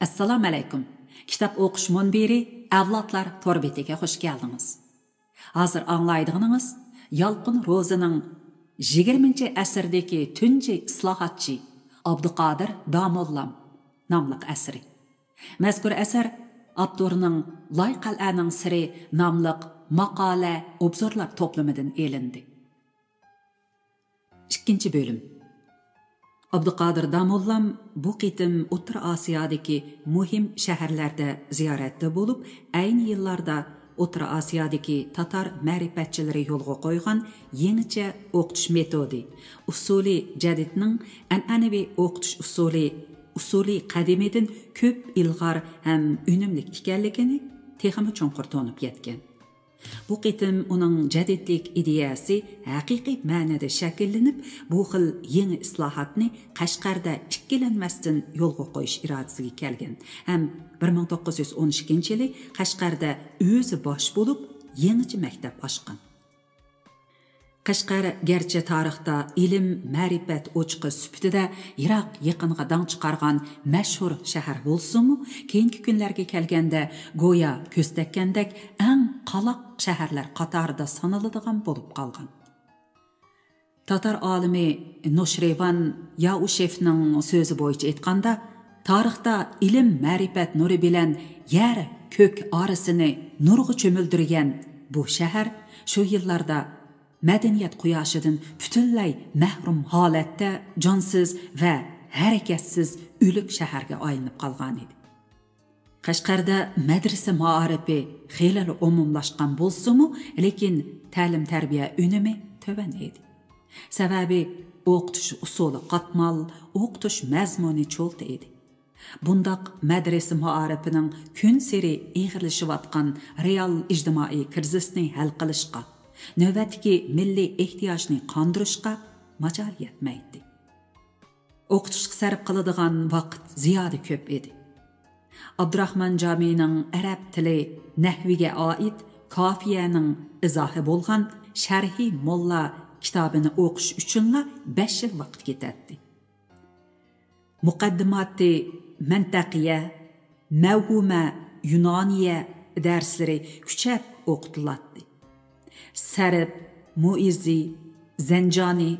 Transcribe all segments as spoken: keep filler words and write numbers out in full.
ئەسسالامۇئەلەيكۇم. كىتاب ئوقۇش مۇنبىرى ئەۋلادلار تور بېتىگە خۇش كەلدىڭىز. ھازىر ئاڭلايدىغىنىڭىز يالقۇن روزىنىڭ يىگىرمىنچى ئەسىردىكى تۇنجى ئىسلاھاتچى ئابدۇقادىر داموللام ناملىق ئەسىرى. مەزكۇر ئەسەر ئاپتورنىڭ لاي قەلئەنىڭ سىرى ناملىق ماقالە ئوبزورلار توپلىمىدىن ئېلىندى. ئىككىنچى بۆلۈم. ئابدۇقادىر داموللام بۇ قېتىم ئوتتۇرا ئاسىيادىكى مۇھىم شەھەرلەردە زىيارەتتە بولۇپ، ئەينى يىللاردا ئوتتۇرا ئاسىيادىكى تاتار مەرىپەتچىلىرى يولغا قويغان يېڭىچە ئوقۇتۇش مېتودى، ئۇسۇلى جەدىدنىڭ ئەنئەنىۋى ئوقۇتۇش ئۇسۇلى، ئۇسۇلى قەدىمىدىن كۆپ ئىلغار ھەم ئۈنۈملۈك ئىكەنلىكىنى تېخىمۇ چوڭقۇر تونۇپ يەتكەن. بۇ قېتىم ئۇنىڭ جەدىدلىك ئىدىيەسى ھەقىقىي مەنىدە شەكىللىنىپ، بۇ خىل يېڭى ئىسلاھاتنى قەشقەردە ئىككىلەنمەستىن يولغا قويۇش ئىرادىسىگە كەلگەن ھەم بىر مىڭ توققۇز يۈز ئون ئىككىنچى يىلى قەشقەردە ئۆزى باش بولۇپ، يېڭىچە مەكتەپ ئاچقان. قەشقەر گەرچە تارىختا ئىلىم، مەرىپەت ئوچىقى سۈپىتىدە يىراق يېقىنغا داڭ چىقارغان مەشھۇر شەھەر بولسىمۇ، كېيىنكى كۈنلەرگە كەلگەندە گويا كۆز تەگكەندەك ئەڭ قالاق شەھەرلەر قاتارىدا سانىلىدىغان بولۇپ قالغان. تاتار ئالىمى نوشىرۋان ياۋشېفنىڭ سۆزى بويىچە ئېيتقاندا، تارىختا ئىلىم-مەرىپەت نۇرى بىلەن يەر-كۆك ئارىسىنى نۇرغا چۆمۈلدۈرگەن بۇ شەھەر شۇ يىللاردا مەدەنىيەت قۇياشىدىن پۈتۈنلەي مەھرۇم ھالەتتە جانسىز ۋە ھەرىكەتسىز ئۆلۈك شەھەرگە ئايلىنىپ قالغانىدى. قەشقەردە مەدرىسە مائارىپى خېلىلا ئومۇملاشقان بولسىمۇ، لېكىن تەلىم-تەربىيە ئۈنۈمى تۆۋەن ئىدى. سەۋەبى، ئوقۇتۇش ئۇسۇلى قاتمال، ئوقۇتۇش مەزمۇنى چولتا ئىدى. بۇنداق مەدرىسە مائارىپىنىڭ كۈنسېرى ئېغىرلىشىۋاتقان رېئال ئىجتىمائىي كىرىزىسنى ھەل قىلىشقا، نۆۋەتتىكى مىللىي ئېھتىياجنى قاندۇرۇشقا ماجال يەتمەيتتى. ئوقۇتۇشقا سەرپ قىلىدىغان ۋاقىت زىيادە كۆپ ئىدى. ئابدۇراخمان جامىنىڭ ئەرەب تىلى نەھۋىگە ئائىت كافىيەنىڭ ئىزاھى بولغان شەرھى موللا كىتابىنى ئوقۇش ئۈچۈنلا بەش يىل ۋاقىت كېتەتتى. مۇقەددىماتى مەنتەقىيە، مەۋھۇمە يۇنانىيە دەرسلىرى كۈچەپ ئوقۇتۇلاتتى. سەرب، مۇئىززى، زەنجانى،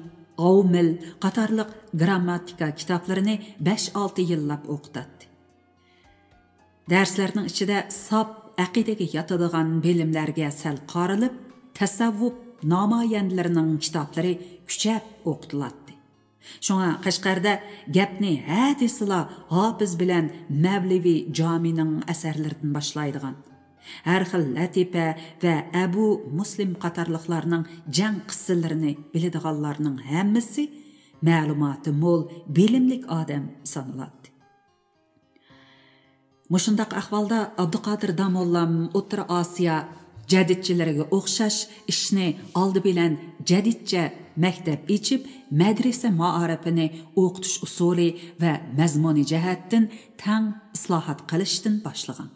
ئاۋمىل قاتارلىق گرامماتىكا كىتابلىرىنى بەش-ئالتە يىللاپ ئوقۇتاتتى. دەرسلەرنىڭ ئىچىدە ساپ ئەقىدىگە ياتىدىغان بىلىملەرگە سەل قارىلىپ، تەسەۋۋۇپ نامايەندىلىرىنىڭ كىتابلىرى كۈچەپ ئوقۇتۇلاتتى. شۇڭا قەشقەردە گەپنى ھە دېسىلا ھاپىز بىلەن مەۋلىۋى جامىنىڭ ئەسەرلىرىدىن باشلايدىغان، ھەر خىل لەتىپە ۋە ئەبۇ مۇسلىم قاتارلىقلارنىڭ جەڭ قىسسىلىرىنى بىلىدىغانلارنىڭ ھەممىسى مەلۇماتى مول، بىلىملىك ئادەم سانىلاتتى. مۇشۇنداق ئەھۋالدا ئابدۇقادىر داموللام ئوتتۇرا ئاسىيا جەدىدچىلىرىگە ئوخشاش ئىشنى ئالدى بىلەن جەدىدچە مەكتەپ ئېچىپ، مەدرىسە مائارىپىنى ئوقۇتۇش ئۇسۇلى ۋە مەزمۇنى جەھەتتىن تەڭ ئىسلاھات قىلىشتىن باشلىغان.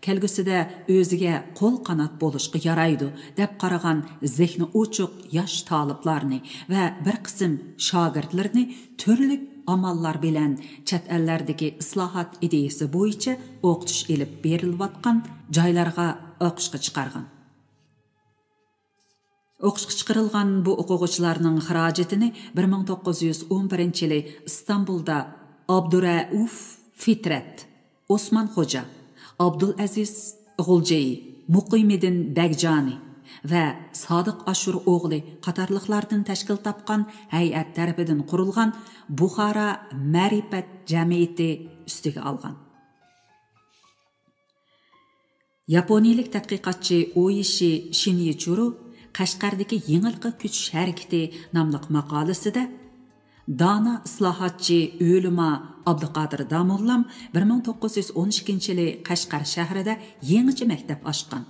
كەلگۈسىدە ئۆزىگە قول-قانات بولۇشقا يارايدۇ، دەپ قارىغان زېھنى ئوچۇق ياش تالىپلارنى ۋە بىر قىسىم شاگىرتلىرىنى تۈرلۈك ئاماللار بىلەن چەت ئەللەردىكى ئىسلاھات ئىدىيىسى بويىچە ئوقۇتۇش ئېلىپ بېرىلىۋاتقان جايلارغا ئوقۇشقا چىقارغان. ئوقۇشقا چىقىرىلغان بۇ ئوقۇغۇچىلارنىڭ خىراجىتىنى بىر مىڭ توققۇز يۈز ئون بىرىنچى يىلى ئىستانبۇلدا ئابدۇرەئۇف فىترەت، ئوسمان خوجا، ئابدۇلئەزىز غۇلجىيى، مۇقىمىدىن بەگجانى ۋە سادىق ئاشۇر ئوغلى قاتارلىقلاردىن تەشكىل تاپقان ھەيئەت تەرىپىدىن قۇرۇلغان بۇخارا مەرىپەت جەمئىيىتى ئۈستىگە ئالغان. ياپونىيىلىك تەتقىقاتچى ئويىشى شىنيىچۇرۇ قەشقەردىكى يېڭىلىققا كۆچۈش ھەرىكىتى ناملىق ماقالىسىدە، دانا ئىسلاھاتچى، ئۆلىما ئابدۇقادىر داموللام بىر مىڭ توققۇز يۈز ئون ئىككىنچى يىلى قەشقەر شەھىرىدە يېڭىچە مەكتەپ ئاچقان.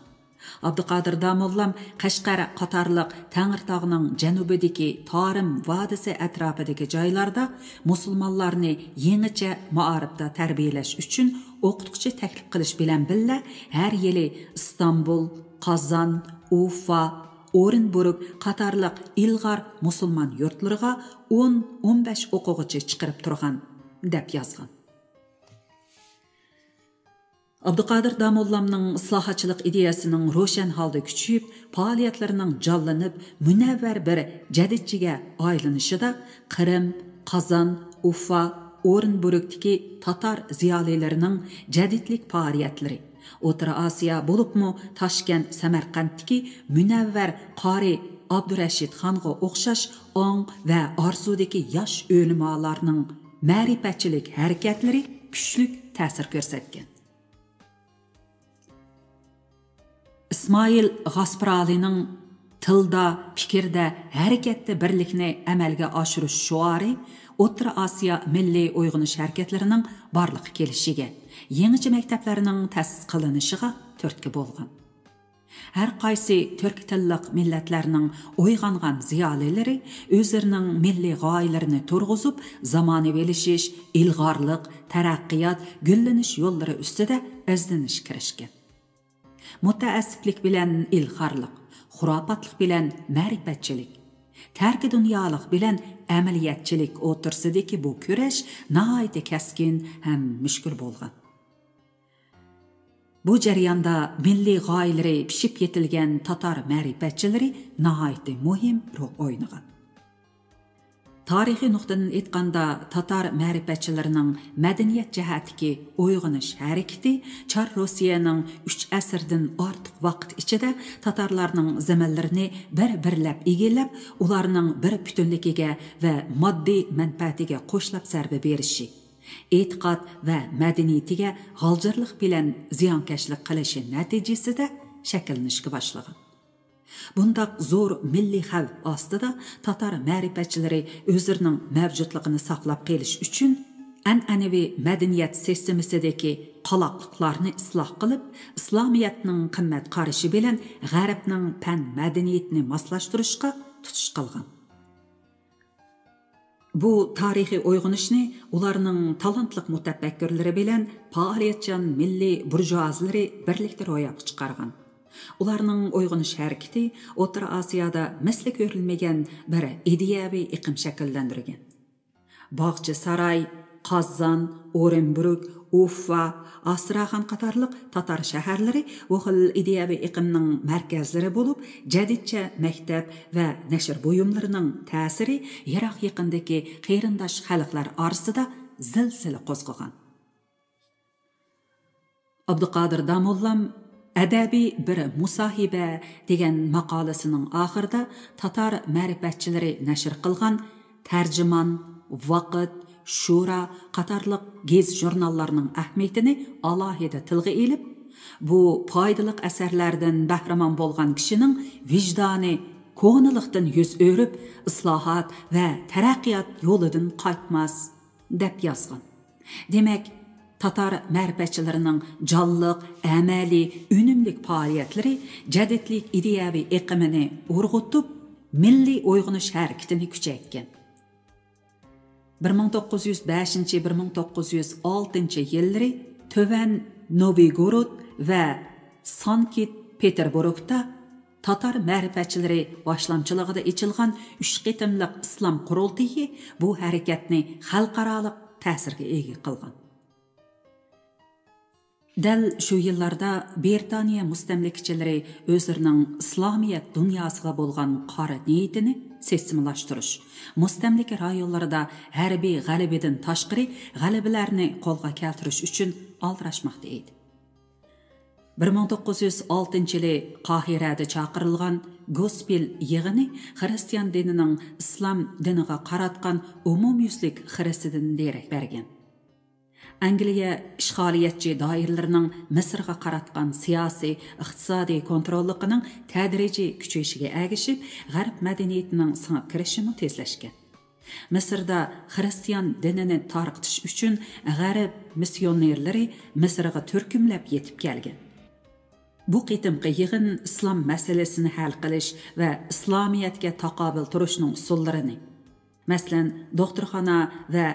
ئابدۇقادىر داموللام قەشقەر قاتارلىق تەڭرىتاغنىڭ جەنۇبىدىكى تارىم ۋادىسى ئەتراپىدىكى جايلاردا مۇسۇلمانلارنى يېڭىچە مائارىپتا تەربىيەلەش ئۈچۈن ئوقۇتقۇچى تەكلىپ قىلىش بىلەن بىللە، ھەر يىلى ئىستانبۇل، قازان، ئۇفا، ئورېنبۇرگ قاتارلىق ئىلغار مۇسۇلمان يۇرتلىرىغا ئون، ئون بەش ئوقۇغۇچى چىقىرىپ تۇرغان، دەپ يازغان. ئابدۇقادىر داموللامنىڭ ئىسلاھاتچىلىق ئىدىيەسىنىڭ روشەن ھالدا كۈچىيىپ، پائالىيەتلىرىنىڭ جانلىنىپ، مۇنەۋۋەر بىر جەدىدچىگە ئايلىنىشىدا قىرىم، قازان، ئۇفا، ئورېنبۇرگتىكى تاتار زىيالىيلىرىنىڭ جەدىدلىك پائالىيەتلىرى، ئوتتۇرا ئاسىيا، بولۇپمۇ تاشكەنت، سەمەرقەنتتىكى مۇنەۋۋەر قارى ئابدۇرەشىد خانغا ئوخشاش ئاڭ ۋە ئارزۇدىكى ياش ئۆلىمالارنىڭ مەرىپەتچىلىك ھەرىكەتلىرى كۈچلۈك تەسىر كۆرسەتكەن. ئىسمائىل غاسپىرالىنىڭ «تىلدا، پىكىردە، ھەرىكەتتە بىرلىكنى ئەمەلگە ئاشۇرۇش» شوئارى ئوتتۇرا ئاسىيا مىللىي ئويغىنىش ھەرىكەتلىرىنىڭ بارلىققا كېلىشىگە، يېڭىچە مەكتەپلەرنىڭ تەسىس قىلىنىشىغا تۈرتكە بولغان. ھەر قايسى تۈرك تىللىق مىللەتلەرنىڭ ئويغانغان زىيالىيلىرى ئۆزلىرىنىڭ مىللىي غايىلىرىنى تۇرغۇزۇپ، زامانىۋىلىشىش، ئىلغارلىق، تەرەققىيات، گۈللىنىش يوللىرى ئۈستىدە ئىزدىنىشكە كىرىشكەن. مۇتەئەسسىپلىك بىلەن ئىلغارلىق، خۇراپاتلىق بىلەن مەرىپەتچىلىك، تەركىدۇنيالىق بىلەن ئەمەلىيەتچىلىك ئوتتۇرىسىدىكى بۇ كۈرەش ناھايىتى كەسكىن ھەم مۈشكۈل بولغان. بۇ جەرياندا مىللىي غايىلىرى پىشىپ يېتىلگەن تاتار مەرىپەتچىلىرى ناھايىتى مۇھىم رول ئوينىغان. تارىخىي نۇقتىدىن ئېيتقاندا، تاتار مەرىپەتچىلىرىنىڭ مەدەنىيەت جەھەتتىكى ئويغىنىش ھەرىكىتى چار روسىيەنىڭ ئۈچ ئەسىردىن ئارتۇق ۋاقىت ئىچىدە تاتارلارنىڭ زېمىنلىرىنى بىر-بىرلەپ ئىگىلەپ، ئۇلارنىڭ بىر پۈتۈنلۈكىگە ۋە ماددىي مەنپەئەتىگە قوشلاپ زەربە بېرىشى، ئېتىقاد ۋە مەدەنىيىتىگە غالجىرلىق بىلەن زىيانكەشلىك قىلىشى نەتىجىسىدە شەكىللىنىشكە باشلىغان. بۇنداق زور مىللىي خەۋپ ئاستىدا تاتار مەرىپەتچىلىرى ئۆزلىرىنىڭ مەۋجۇتلۇقىنى ساقلاپ قېلىش ئۈچۈن ئەنئەنىۋى مەدەنىيەت سىستېمىسىدىكى قالاقلىقلارنى ئىسلاھ قىلىپ، ئىسلامىيەتنىڭ قىممەت قارىشى بىلەن غەربنىڭ پەن مەدەنىيىتىنى ماسلاشتۇرۇشقا تۇتۇش قىلغان. بۇ تارىخىي ئويغىنىشنى ئۇلارنىڭ تالانتلىق مۇتەپەككۇرلىرى بىلەن پائالىيەتچان مىللىي بۇرژۇئازلىرى بىرلىكتە روياپقا چىقارغان. ئۇلارنىڭ ئويغىنىش ھەرىكىتى ئوتتۇرا ئاسىيادا مىسلى كۆرۈلمىگەن بىر ئىدىيەۋى ئېقىم شەكىللەندۈرگەن. باغچە ساراي، قازان، ئورېنبۇرگ، ئۇفا، ئاستراخان قاتارلىق تاتار شەھەرلىرى بۇ خىل ئىدىيەۋى ئېقىمنىڭ مەركەزلىرى بولۇپ، جەدىدچە مەكتەپ ۋە نەشر بۇيۇملىرىنىڭ تەسىرى يىراق-يېقىندىكى قېرىنداش خەلقلەر ئارىسىدا زىلزىلە قوزغىغان. ئابدۇقادىر داموللام «ئەدەبىي بىر مۇساھىبە» دېگەن ماقالىسىنىڭ ئاخىرىدا تاتار مەرىپەتچىلىرى نەشر قىلغان تەرجىمان، ۋاقىت، شورا قاتارلىق گېزىت-ژۇرناللارنىڭ ئەھمىيىتىنى ئالاھىدە تىلغا ئېلىپ، «بۇ پايدىلىق ئەسەرلەردىن بەھرىمەن بولغان كىشىنىڭ ۋىجدانى كونىلىقتىن يۈز ئۆرۈپ، ئىسلاھات ۋە تەرەققىيات يولىدىن قايتماس» دەپ يازغان. دېمەك، تاتار مەرىپەتچىلىرىنىڭ جانلىق، ئەمەلىي، ئۈنۈملۈك پائالىيەتلىرى جەدىدلىك ئىدىيەۋى ئېقىمىنى ئۇرغۇتۇپ، مىللىي ئويغىنىش ھەرىكىتىنى كۈچەيتكەن. بىر مىڭ توققۇز يۈز بەشىنچى، بىر مىڭ توققۇز يۈز ئالتىنچى يىللىرى تۆۋەن نوۋىگورود ۋە سانكت پېتېربۇرگدا تاتار مەرىپەتچىلىرى باشلامچىلىقىدا ئېچىلغان ئۈچ قېتىملىق ئىسلام قۇرۇلتىيى بۇ ھەرىكەتنى خەلقئارالىق تەسىرگە ئىگە قىلغان. دەل شۇ يىللاردا بىرىتانىيە مۇستەملىكىچىلىرى ئۆزلىرىنىڭ ئىسلامىيەت دۇنياسىغا بولغان قارا نىيىتىنى سىستېمىلاشتۇرۇش، مۇستەملىكە رايونلىرىدا ھەربىي غەلىبىدىن تاشقىرى غەلىبىلەرنى قولغا كەلتۈرۈش ئۈچۈن ئالدىراشماقتا ئىدى. بىر مىڭ توققۇز يۈز ئالتىنچى يىلى قاھىرەدە چاقىرىلغان گوسپېل يىغىنى خىرىستىيان دىنىنىڭ ئىسلام دىنىغا قاراتقان ئومۇميۈزلۈك خىرىسىدىن دېرەك بەرگەن. ئەنگلىيە ئىشغالىيەتچى دائىرىلىرىنىڭ مىسىرغا قاراتقان سىياسىي، ئىقتىسادىي كونتروللۇقىنىڭ تەدرىجىي كۈچىيىشىگە ئەگىشىپ، غەرب مەدەنىيىتىنىڭ سىڭىپ كىرىشىمۇ تېزلەشكەن. مىسىردا خىرىستىيان دىنىنى تارقىتىش ئۈچۈن غەرب مىسسىيونېرلىرى مىسىرغا تۈركۈملەپ يېتىپ كەلگەن. بۇ قېتىمقى يىغىن ئىسلام مەسىلىسىنى ھەل قىلىش ۋە ئىسلامىيەتكە تاقابىل تۇرۇشنىڭ ئۇسۇللىرىنى، مەسىلەن، دوختۇرخانا ۋە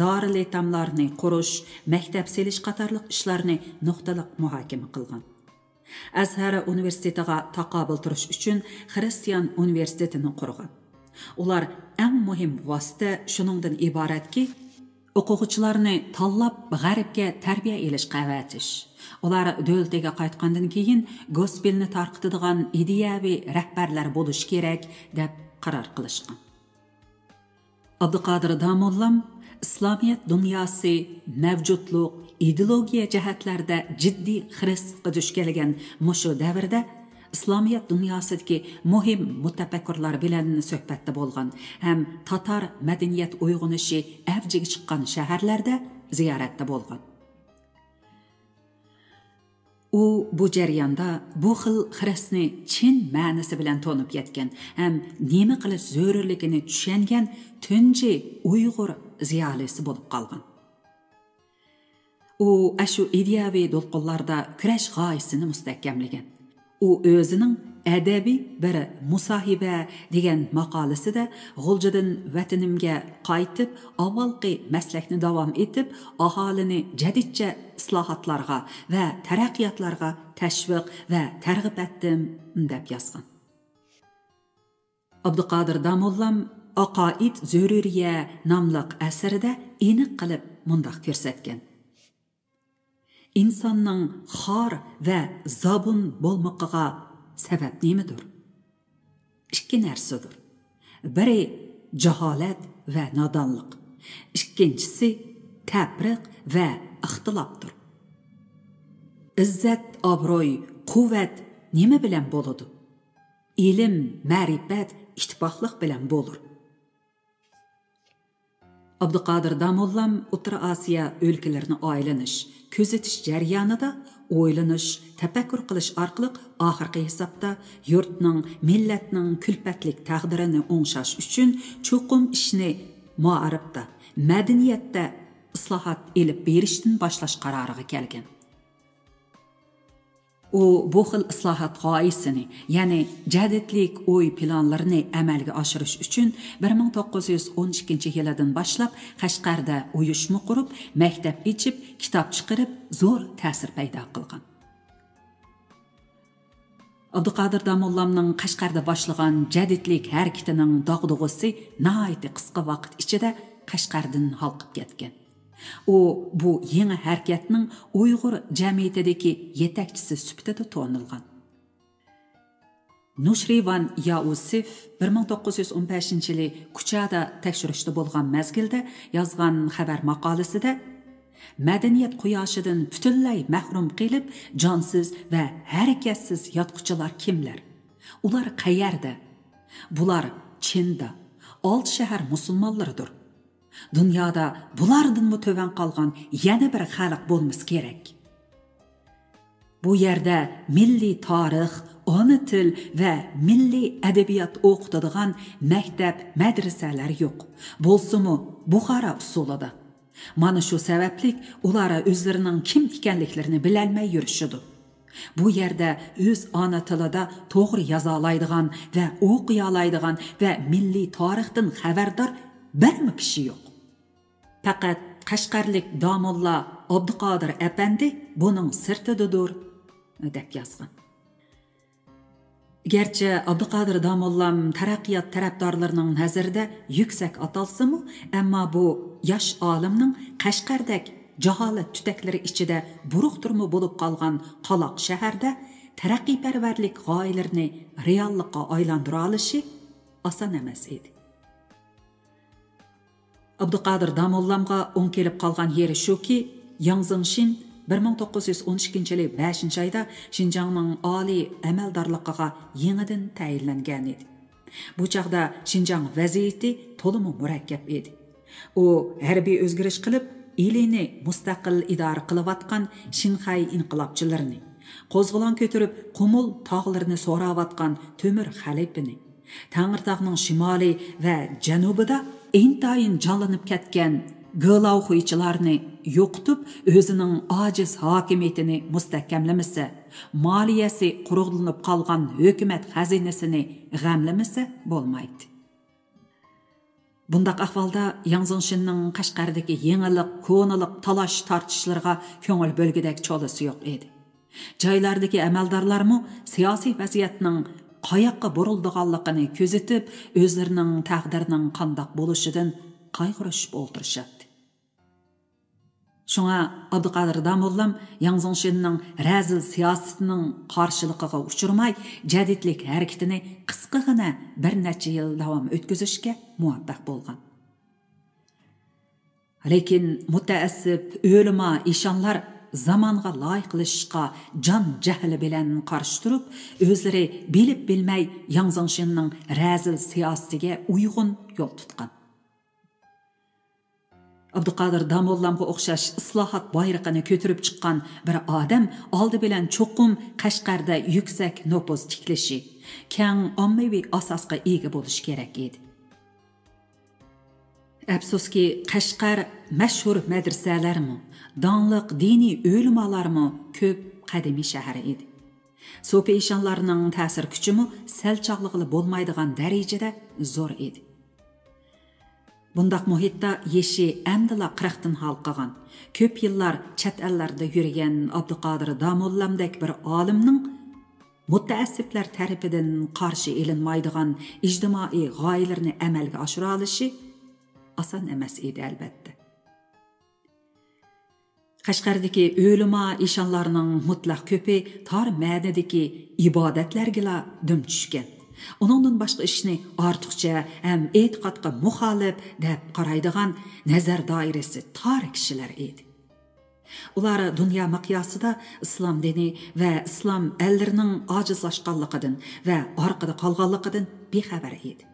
دارىلئېتاملارنى قۇرۇش، مەكتەپ سېلىش قاتارلىق ئىشلارنى نۇقتىلىق مۇھاكىمە قىلغان. ئەزھەر ئۇنىۋېرسىتېتىغا تاقابىل تۇرۇش ئۈچۈن خىرىستىيان ئۇنىۋېرسىتېتىنى قۇرغان. ئۇلار ئەڭ مۇھىم ۋاسىتە شۇنىڭدىن ئىبارەتكى، ئوقۇغۇچىلارنى تاللاپ غەربكە تەربىيە ئېلىشقا ئەۋەتىش، ئۇلار دۆلىتىگە قايتقاندىن كېيىن گوسپېلنى تارقىتىدىغان ئىدىيەۋى رەھبەرلەر بولۇشى كېرەك، دەپ قارار قىلىشقان. ئابدۇقادىر داموللام ئىسلامىيەت دۇنياسى مەۋجۇتلۇق، ئىدېئولوگىيە جەھەتلەردە جىددىي خىرىسقا دۇچ كەلگەن مۇشۇ دەۋردە ئىسلامىيەت دۇنياسىدىكى مۇھىم مۇتەپەككۇرلار بىلەن سۆھبەتتە بولغان ھەم تاتار مەدەنىيەت ئويغىنىشى ئەۋجىگە چىققان شەھەرلەردە زىيارەتتە بولغان. ئۇ بۇ جەرياندا بۇ خىل خىرىسنى چىن مەنىسى بىلەن تونۇپ يەتكەن ھەم نېمە قىلىش زۆرۈرلۈكىنى چۈشەنگەن تۇنجى ئۇيغۇر زىيالىيسى بولۇپ قالغان. ئۇ ئاشۇ ئىدىيەۋى دولقۇنلاردا كۈرەش غايىسىنى مۇستەھكەملىگەن. ئۇ ئۆزىنىڭ ئەدەبىي بىر مۇساھىبە دېگەن ماقالىسىدە غۇلجىدىن ۋەتىنىمگە قايتىپ، ئاۋۋالقى مەسلەكنى داۋام ئېتىپ، ئاھالىنى جەدىدچە ئىسلاھاتلارغا ۋە تەرەققىياتلارغا تەشۋىق ۋە تەرغىب ئەتتىم، دەپ يازغان. ئابدۇقادىر داموللام ئاقائىد زۆرۈرىيە ناملىق ئەسىرىدە ئېنىق قىلىپ مۇنداق كۆرسەتكەن: ئىنساننىڭ خار ۋە زابۇن بولمىقىغا سەۋەب نېمىدۇر؟ ئىككى نەرسىدۇر. بىرى جاھالەت ۋە نادانلىق، ئىككىنچىسى تەپرىق ۋە ئىختىلاپتۇر. ئىززەت، ئابرۇي، قۇۋۋەت نېمە بىلەن بولىدۇ؟ ئىلىم، مەرىپەت، ئىتتىپاقلىق بىلەن بولۇر. ئابدۇقادىر داموللام ئوتتۇرا ئاسىيا ئۆلكىلىرىنى ئايلىنىش، كۆزىتىش جەريانىدا ئويلىنىش، تەپەككۇر قىلىش ئارقىلىق ئاخىرقى ھېسابتا يۇرتنىڭ، مىللەتنىڭ كۈلپەتلىك تەقدىرىنى ئوڭشاش ئۈچۈن چوقۇم ئىشنى مائارىپتا، مەدەنىيەتتە ئىسلاھات ئېلىپ بېرىشتىن باشلاش قارارىغا كەلگەن. ئۇ بۇ خىل ئىسلاھات غايىسىنى، يەنى جەدىدلىك ئوي پىلانلىرىنى ئەمەلگە ئاشۇرۇش ئۈچۈن بىر مىڭ توققۇز يۈز ئون ئىككىنچى يىلىدىن باشلاپ قەشقەردە ئۇيۇشما قۇرۇپ، مەكتەپ ئېچىپ، كىتاب چىقىرىپ، زور تەسىر پەيدا قىلغان. ئابدۇقادىر داموللامنىڭ قەشقەردە باشلىغان جەدىدلىك ھەرىكىتىنىڭ داغدۇغىسى ناھايىتى قىسقا ۋاقىت ئىچىدە قەشقەردىن ھالقىپ كەتكەن. ئۇ بۇ يېڭى ھەرىكەتنىڭ ئۇيغۇر جەمئىيىتىدىكى يېتەكچىسى سۈپىتىدە تونۇلغان. نۇشرىۋان ياۋسېف بىر مىڭ توققۇز يۈز ئون بەشىنچى يىلى كۇچادا تەكشۈرۈشتە بولغان مەزگىلدە يازغان خەۋەر ماقالىسىدە، مەدەنىيەت قۇياشىدىن پۈتۈنلەي مەھرۇم قېلىپ، جانسىز ۋە ھەرىكەتسىز ياتقۇچىلار كىملەر؟ ئۇلار قەيەردە؟ بۇلار چىندا، ئالتە شەھەر مۇسۇلمانلىرىدۇر. دۇنيادا بۇلاردىنمۇ تۆۋەن قالغان يەنە بىر خەلق بولمىسا كېرەك. بۇ يەردە مىللىي تارىخ، ئانا تىل ۋە مىللىي ئەدەبىيات ئوقۇتىدىغان مەكتەپ، مەدرىسەلەر يوق. بولسىمۇ بۇخارا ئۇسۇلىدا. مانا شۇ سەۋەبلىك ئۇلار ئۆزلىرىنىڭ كىم ئىكەنلىكلىرىنى بىلەلمەي يۈرۈشىدۇ. بۇ يەردە ئۆز ئانا تىلىدا توغرا يازالايدىغان ۋە ئوقۇيالايدىغان ۋە مىللىي تارىختىن خەۋەردار بىرمۇ كىشى يوق. پەقەت قەشقەرلىك داموللا ئابدۇقادىر ئەپەندى بۇنىڭ سىرتىدىدۇر، دەپ يازغان. گەرچە ئابدۇقادىر داموللام تەرەققىيات تەرەپدارلىرىنىڭ نەزىرىدە يۈكسەك ئاتالسىمۇ، ئەمما بۇ ياش ئالىمنىڭ قەشقەردەك جاھالەت تۈتەكلىرى ئىچىدە بۇرۇقتۇرما بولۇپ قالغان قالاق شەھەردە تەرەققىيپەرۋەرلىك غايىلىرىنى رېئاللىققا ئايلاندۇرالىشى ئاسان ئەمەس ئىدى. ئابدۇقادىر داموللامغا ئوڭ كېلىپ قالغان يېرى شۇكى، ياڭ زېڭشىن بىر مىڭ توققۇز يۈز ئون ئىككىنچى يىلى بەشىنچى ئايدا شىنجاڭنىڭ ئالىي ئەمەلدارلىقىغا يېڭىدىن تەيىنلەنگەنىدى. بۇ چاغدا شىنجاڭ ۋەزىيىتى تولىمۇ مۇرەككەپ ئىدى. ئۇ ھەربىي ئۆزگىرىش قىلىپ، ئىلىنى مۇستەقىل ئىدارە قىلىۋاتقان شىنخەي ئىنقىلابچىلىرىنى، قوزغىلاڭ كۆتۈرۈپ قۇمۇل تاغلىرىنى سوراۋاتقان تۆمۈر خەلىپىنى، تەڭرىتاغنىڭ شىمالى ۋە جەنۇبىدا ئىنتايىن جانلىنىپ كەتكەن گېلاۋخۇيچىلارنى يوقىتىپ، ئۆزىنىڭ ئاجىز ھاكىمىيىتىنى مۇستەھكەملىمىسە، مالىيەسى قۇرۇقلىنىپ قالغان ھۆكۈمەت خەزىنىسىنى غەملىمىسە بولمايتتى. بۇنداق ئەھۋالدا ياڭ زېڭشىننىڭ قەشقەردىكى يېڭىلىق، كونىلىق تالاش-تارتىشلىرىغا كۆڭۈل بۆلگۈدەك چولىسى يوق ئىدى. جايلاردىكى ئەمەلدارلارمۇ سىياسىي ۋەزىيەتنىڭ قاياققا بۇرۇلىدىغانلىقىنى كۆزىتىپ، ئۆزلىرىنىڭ تەقدىرىنىڭ قانداق بولۇشىدىن قايغۇرۇشۇپ ئولتۇرۇشاتتى. شۇڭا ئابدۇقادىر داموللام ياڭ زېڭشىننىڭ رەزىل سىياسىتىنىڭ قارشىلىقىغا ئۇچرىماي، جەدىدلىك ھەرىكىتىنى قىسقىغىنە بىر نەچچە يىل داۋام ئۆتكۈزۈشكە مۇۋەپپەق بولغان. لېكىن مۇتەئەسسىپ ئۆلىما ئىشانلار زامانغا لايىقلىشىشقا جان جەھلى بىلەن قارشى تۇرۇپ، ئۆزلىرى بىلىپ بىلمەي ياڭ زېڭشىننىڭ رەزىل سىياسىتىگە ئۇيغۇن يول تۇتقان. ئابدۇقادىر داموللامغا ئوخشاش ئىسلاھات بايرىقىنى كۆتۈرۈپ چىققان بىر ئادەم ئالدى بىلەن چوقۇم قەشقەردە يۈكسەك نوپۇز تىكلىشى، كەڭ ئاممىۋى ئاساسقا ئىگە بولۇشى كېرەك ئىدى. ئەپسۇسكى، قەشقەر مەشھۇر مەدرىسەلەرمۇ، داڭلىق دىنىي ئۆلىمالارمۇ كۆپ قەدىمىي شەھەر ئىدى. سوپى ئىشانلارنىڭ تەسىر كۈچىمۇ سەل چاغلىغىلى بولمايدىغان دەرىجىدە زور ئىدى. بۇنداق مۇھىتتا يېشى ئەمدىلا قىرىقتىن ھالقىغان، كۆپ يىللار چەت ئەللەردە يۈرگەن ئابدۇقادىر داموللامدەك بىر ئالىمنىڭ مۇتەئەسسىپلەر تەرىپىدىن قارشى ئېلىنمايدىغان ئىجتىمائىي غايىلىرىنى ئەمەلگە ئاشۇرالىشى ئاسان ئەمەس ئىدى، ئەلۋەتتە. قەشقەردىكى ئۆلىما ئىشانلارنىڭ مۇتلەق كۆپى تار مەنىدىكى ئىبادەتلەرگىلا دۈم چۈشكەن، ئۇنىڭدىن باشقا ئىشنى ئارتۇقچە ھەم ئېتىقادقا مۇخالىپ دەپ قارايدىغان نەزەر دائىرىسى تار كىشىلەر ئىدى. ئۇلار دۇنيا مىقياسىدا ئىسلام دىنى ۋە ئىسلام ئەللىرىنىڭ ئاجىزلاشقانلىقىدىن ۋە ئارقىدا قالغانلىقىدىن بىخەۋەر ئىدى.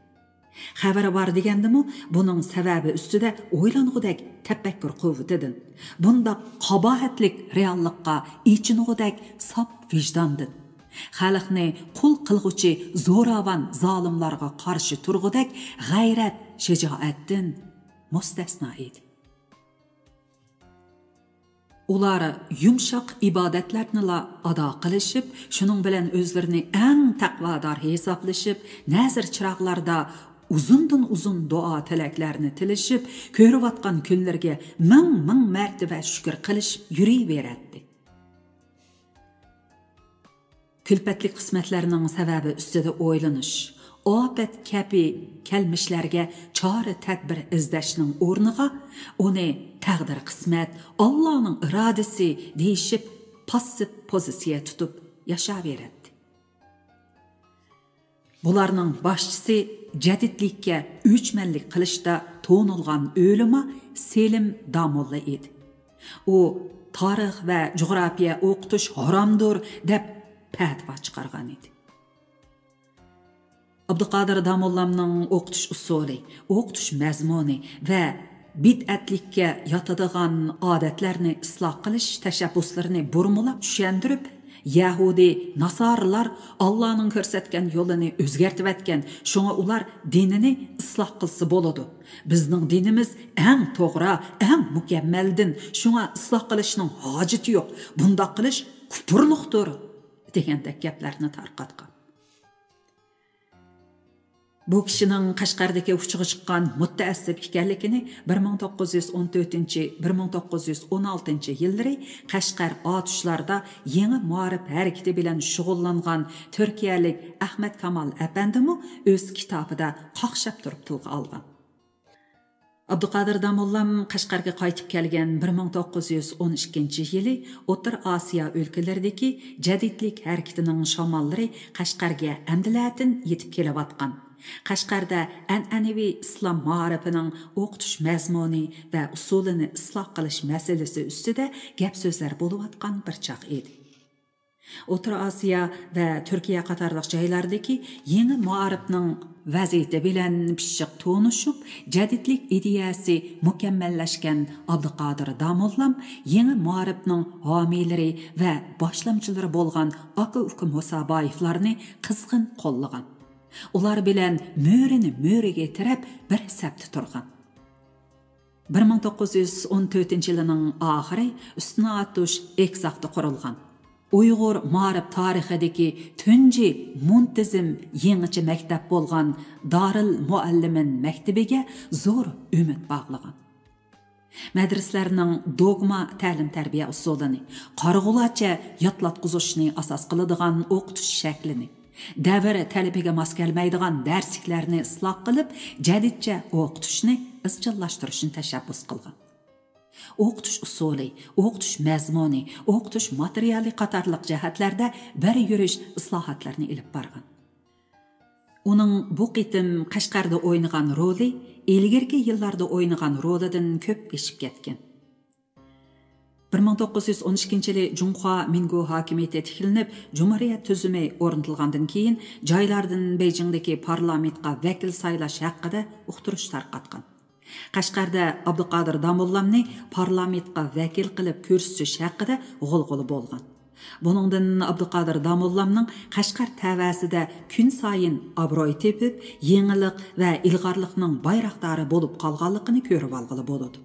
خەۋىرى بار دېگەندىمۇ، بۇنىڭ سەۋەبى ئۈستىدە ئويلانغۇدەك تەپەككۇر قۇۋۋىتىدىن، بۇنداق قاباھەتلىك رېئاللىققا ئېچىنغۇدەك ساپ ۋىجداندىن، خەلقنى قۇل قىلغۇچى زوراۋان زالىملارغا قارشى تۇرغۇدەك غەيرەت، شىجائەتتىن مۇستەسنا ئىدى. ئۇلار يۇمشاق ئىبادەتلەرنىلا ئادا قىلىشىپ، شۇنىڭ بىلەن ئۆزلىرىنى ئەڭ تەقۋادار ھېسابلىشىپ، نەزىر چىراغلاردا ئۇزۇندىن ئۇزۇن دۇئا تىلەكلەرنى تىلىشىپ، كۆرۈۋاتقان كۈنلىرىگە مىڭ مىڭ مەرتىۋە شۈكۈر قىلىشىپ يۈرۈۋېرەتتى. كۈلپەتلىك قىسمەتلەرنىڭ سەۋەبى ئۈستىدە ئويلىنىش، ئاپەت كەبى كەلمىشلەرگە چارە تەدبىر ئىزدەشنىڭ ئورنىغا، ئۇنى تەقدىر قىسمەت، ئاللانىڭ ئىرادىسى دېيىشىپ، پاسسىپ پوزىتسىيە تۇتۇپ ياشاۋېرەتتى. بۇلارنىڭ باشچىسى جەدىدلىككە ئۆچمەنلىك قىلىشتا تونۇلغان ئۆلىما سېلىم داموللا ئىدى. ئۇ تارىخ ۋە جۇغراپىيە ئوقۇتۇش ھارامدۇر دەپ پەتىۋا چىقارغان ئىدى. ئابدۇقادىر داموللامنىڭ ئوقۇتۇش ئۇسۇلى، ئوقۇتۇش مەزمۇنى ۋە بىدئەتلىككە ياتىدىغان ئادەتلەرنى ئىسلاھ قىلىش تەشەببۇسلىرىنى بۇرمىلاپ چۈشەندۈرۈپ، يەھۇدىي، ناسارىلار ئاللانىڭ كۆرسەتكەن يولىنى ئۆزگەرتىۋەتكەن، شۇڭا ئۇلار دىنىنى ئىسلاھ قىلسا بولىدۇ. بىزنىڭ دىنىمىز ئەڭ توغرا، ئەڭ مۇكەممەل دىن، شۇڭا ئىسلاھ قىلىشنىڭ ھاجىتى يوق، بۇنداق قىلىش كۇپۇرلۇقتۇر، دېگەندەك گەپلەرنى تارقاتقان. بۇ كىشىنىڭ قەشقەردىكى ئۇچىغا چىققان مۇتەئەسسىپ ئىكەنلىكىنى بىر مىڭ توققۇز يۈز ئون تۆتىنچى، بىر مىڭ توققۇز يۈز ئون ئالتىنچى يىللىرى قەشقەر ئاتۇشلاردا يېڭى مائارىپ ھەرىكىتى بىلەن شۇغۇللانغان تۈركىيەلىك ئەخمەت كامال ئەپەندىمۇ ئۆز كىتابىدا قاقشاپ تۇرۇپ تىلغا ئالغان. ئابدۇقادىر داموللام قەشقەرگە قايتىپ كەلگەن بىر مىڭ توققۇز يۈز ئون ئىككىنچى يىلى ئوتتۇرا ئاسىيا ئۆلكىلىرىدىكى جەدىدلىك ھەرىكىتىنىڭ شاماللىرى قەشقەرگە ئەمدىلەتىن يېتىپ كېلىۋاتقان، قەشقەردە ئەنئەنىۋى ئىسلام مائارىپىنىڭ ئوقۇتۇش مەزمۇنى ۋە ئۇسۇلىنى ئىسلاھ قىلىش مەسىلىسى ئۈستىدە گەپ سۆزلەر بولۇۋاتقان بىر چاغ ئىدى. ئوتتۇرا ئاسىيا ۋە تۈركىيە قاتارلىق جايلاردىكى يېڭى مائارىپنىڭ ۋەزىيىتى بىلەن پىششىق تونۇشۇپ، جەدىدلىك ئىدىيەسى مۇكەممەللەشكەن ئابدۇقادىر داموللام يېڭى مائارىپنىڭ ھامىيلىرى ۋە باشلامچىلىرى بولغان ئاكا-ئۇكا مۇسابايېۋلارنى قىزغىن قوللىغان. ئۇلار بىلەن مۈرىنى مۈرىگە تىرەپ بىر سەپتە تۇرغان. بىر مىڭ توققۇز يۈز ئون تۆتىنچى يىلىنىڭ ئاخىرى ئۈستۈن ئاتۇش ئېكزاكتا قۇرۇلغان، ئۇيغۇر مائارىپ تارىخىدىكى تۇنجى مۇنتىزىم يېڭىچە مەكتەپ بولغان دارىل مۇئەللىمىن مەكتىپىگە زور ئۈمىد باغلىغان. مەدرىسىلەرنىڭ دوگما تەلىم-تەربىيە ئۇسۇلىنى، قارىغۇلارچە يادلاتقۇزۇشنى ئاساس قىلىدىغان ئوقۇتۇش شەكلىنى، دەۋر تەلىپىگە ماس كەلمەيدىغان دەرسلىكلەرنى ئىسلاھ قىلىپ، جەدىدچە ئوقۇتۇشنى ئىزچىللاشتۇرۇشنى تەشەببۇس قىلغان. ئوقۇتۇش ئۇسۇلى، ئوقۇتۇش مەزمۇنى، ئوقۇتۇش ماتېرىيالى قاتارلىق جەھەتلەردە بىر يۈرۈش ئىسلاھاتلارنى ئېلىپ بارغان. ئۇنىڭ بۇ قېتىم قەشقەردە ئوينىغان رولى ئىلگىرىكى يىللاردا ئوينىغان رولىدىن كۆپ ئېشىپ كەتكەن. بىر مىڭ توققۇز يۈز ئون ئىككىنچى يىلى جۇڭخۇا مىنگۇ ھاكىمىيىتى تىكلىنىپ، جۇمھۇرىيەت تۈزۈمى ئورنىتىلغاندىن كېيىن، جايلاردىن بېيجىڭدىكى پارلامېنتقا ۋەكىل سايلاش ھەققىدە ئۇقتۇرۇش تارقاتقان. قەشقەردە ئابدۇقادىر داموللامنى پارلامېنتقا ۋەكىل قىلىپ كۆرسىتىش ھەققىدە غۇلغۇلا بولغان. بۇنىڭدىن ئابدۇقادىر داموللامنىڭ قەشقەر تەۋەسىدە كۈنسايىن ئابروي تېپىپ، يېڭىلىق ۋە ئىلغارلىقنىڭ بايراقدارى بولۇپ قالغانلىقىنى كۆرۈۋالغىلى بولىدۇ.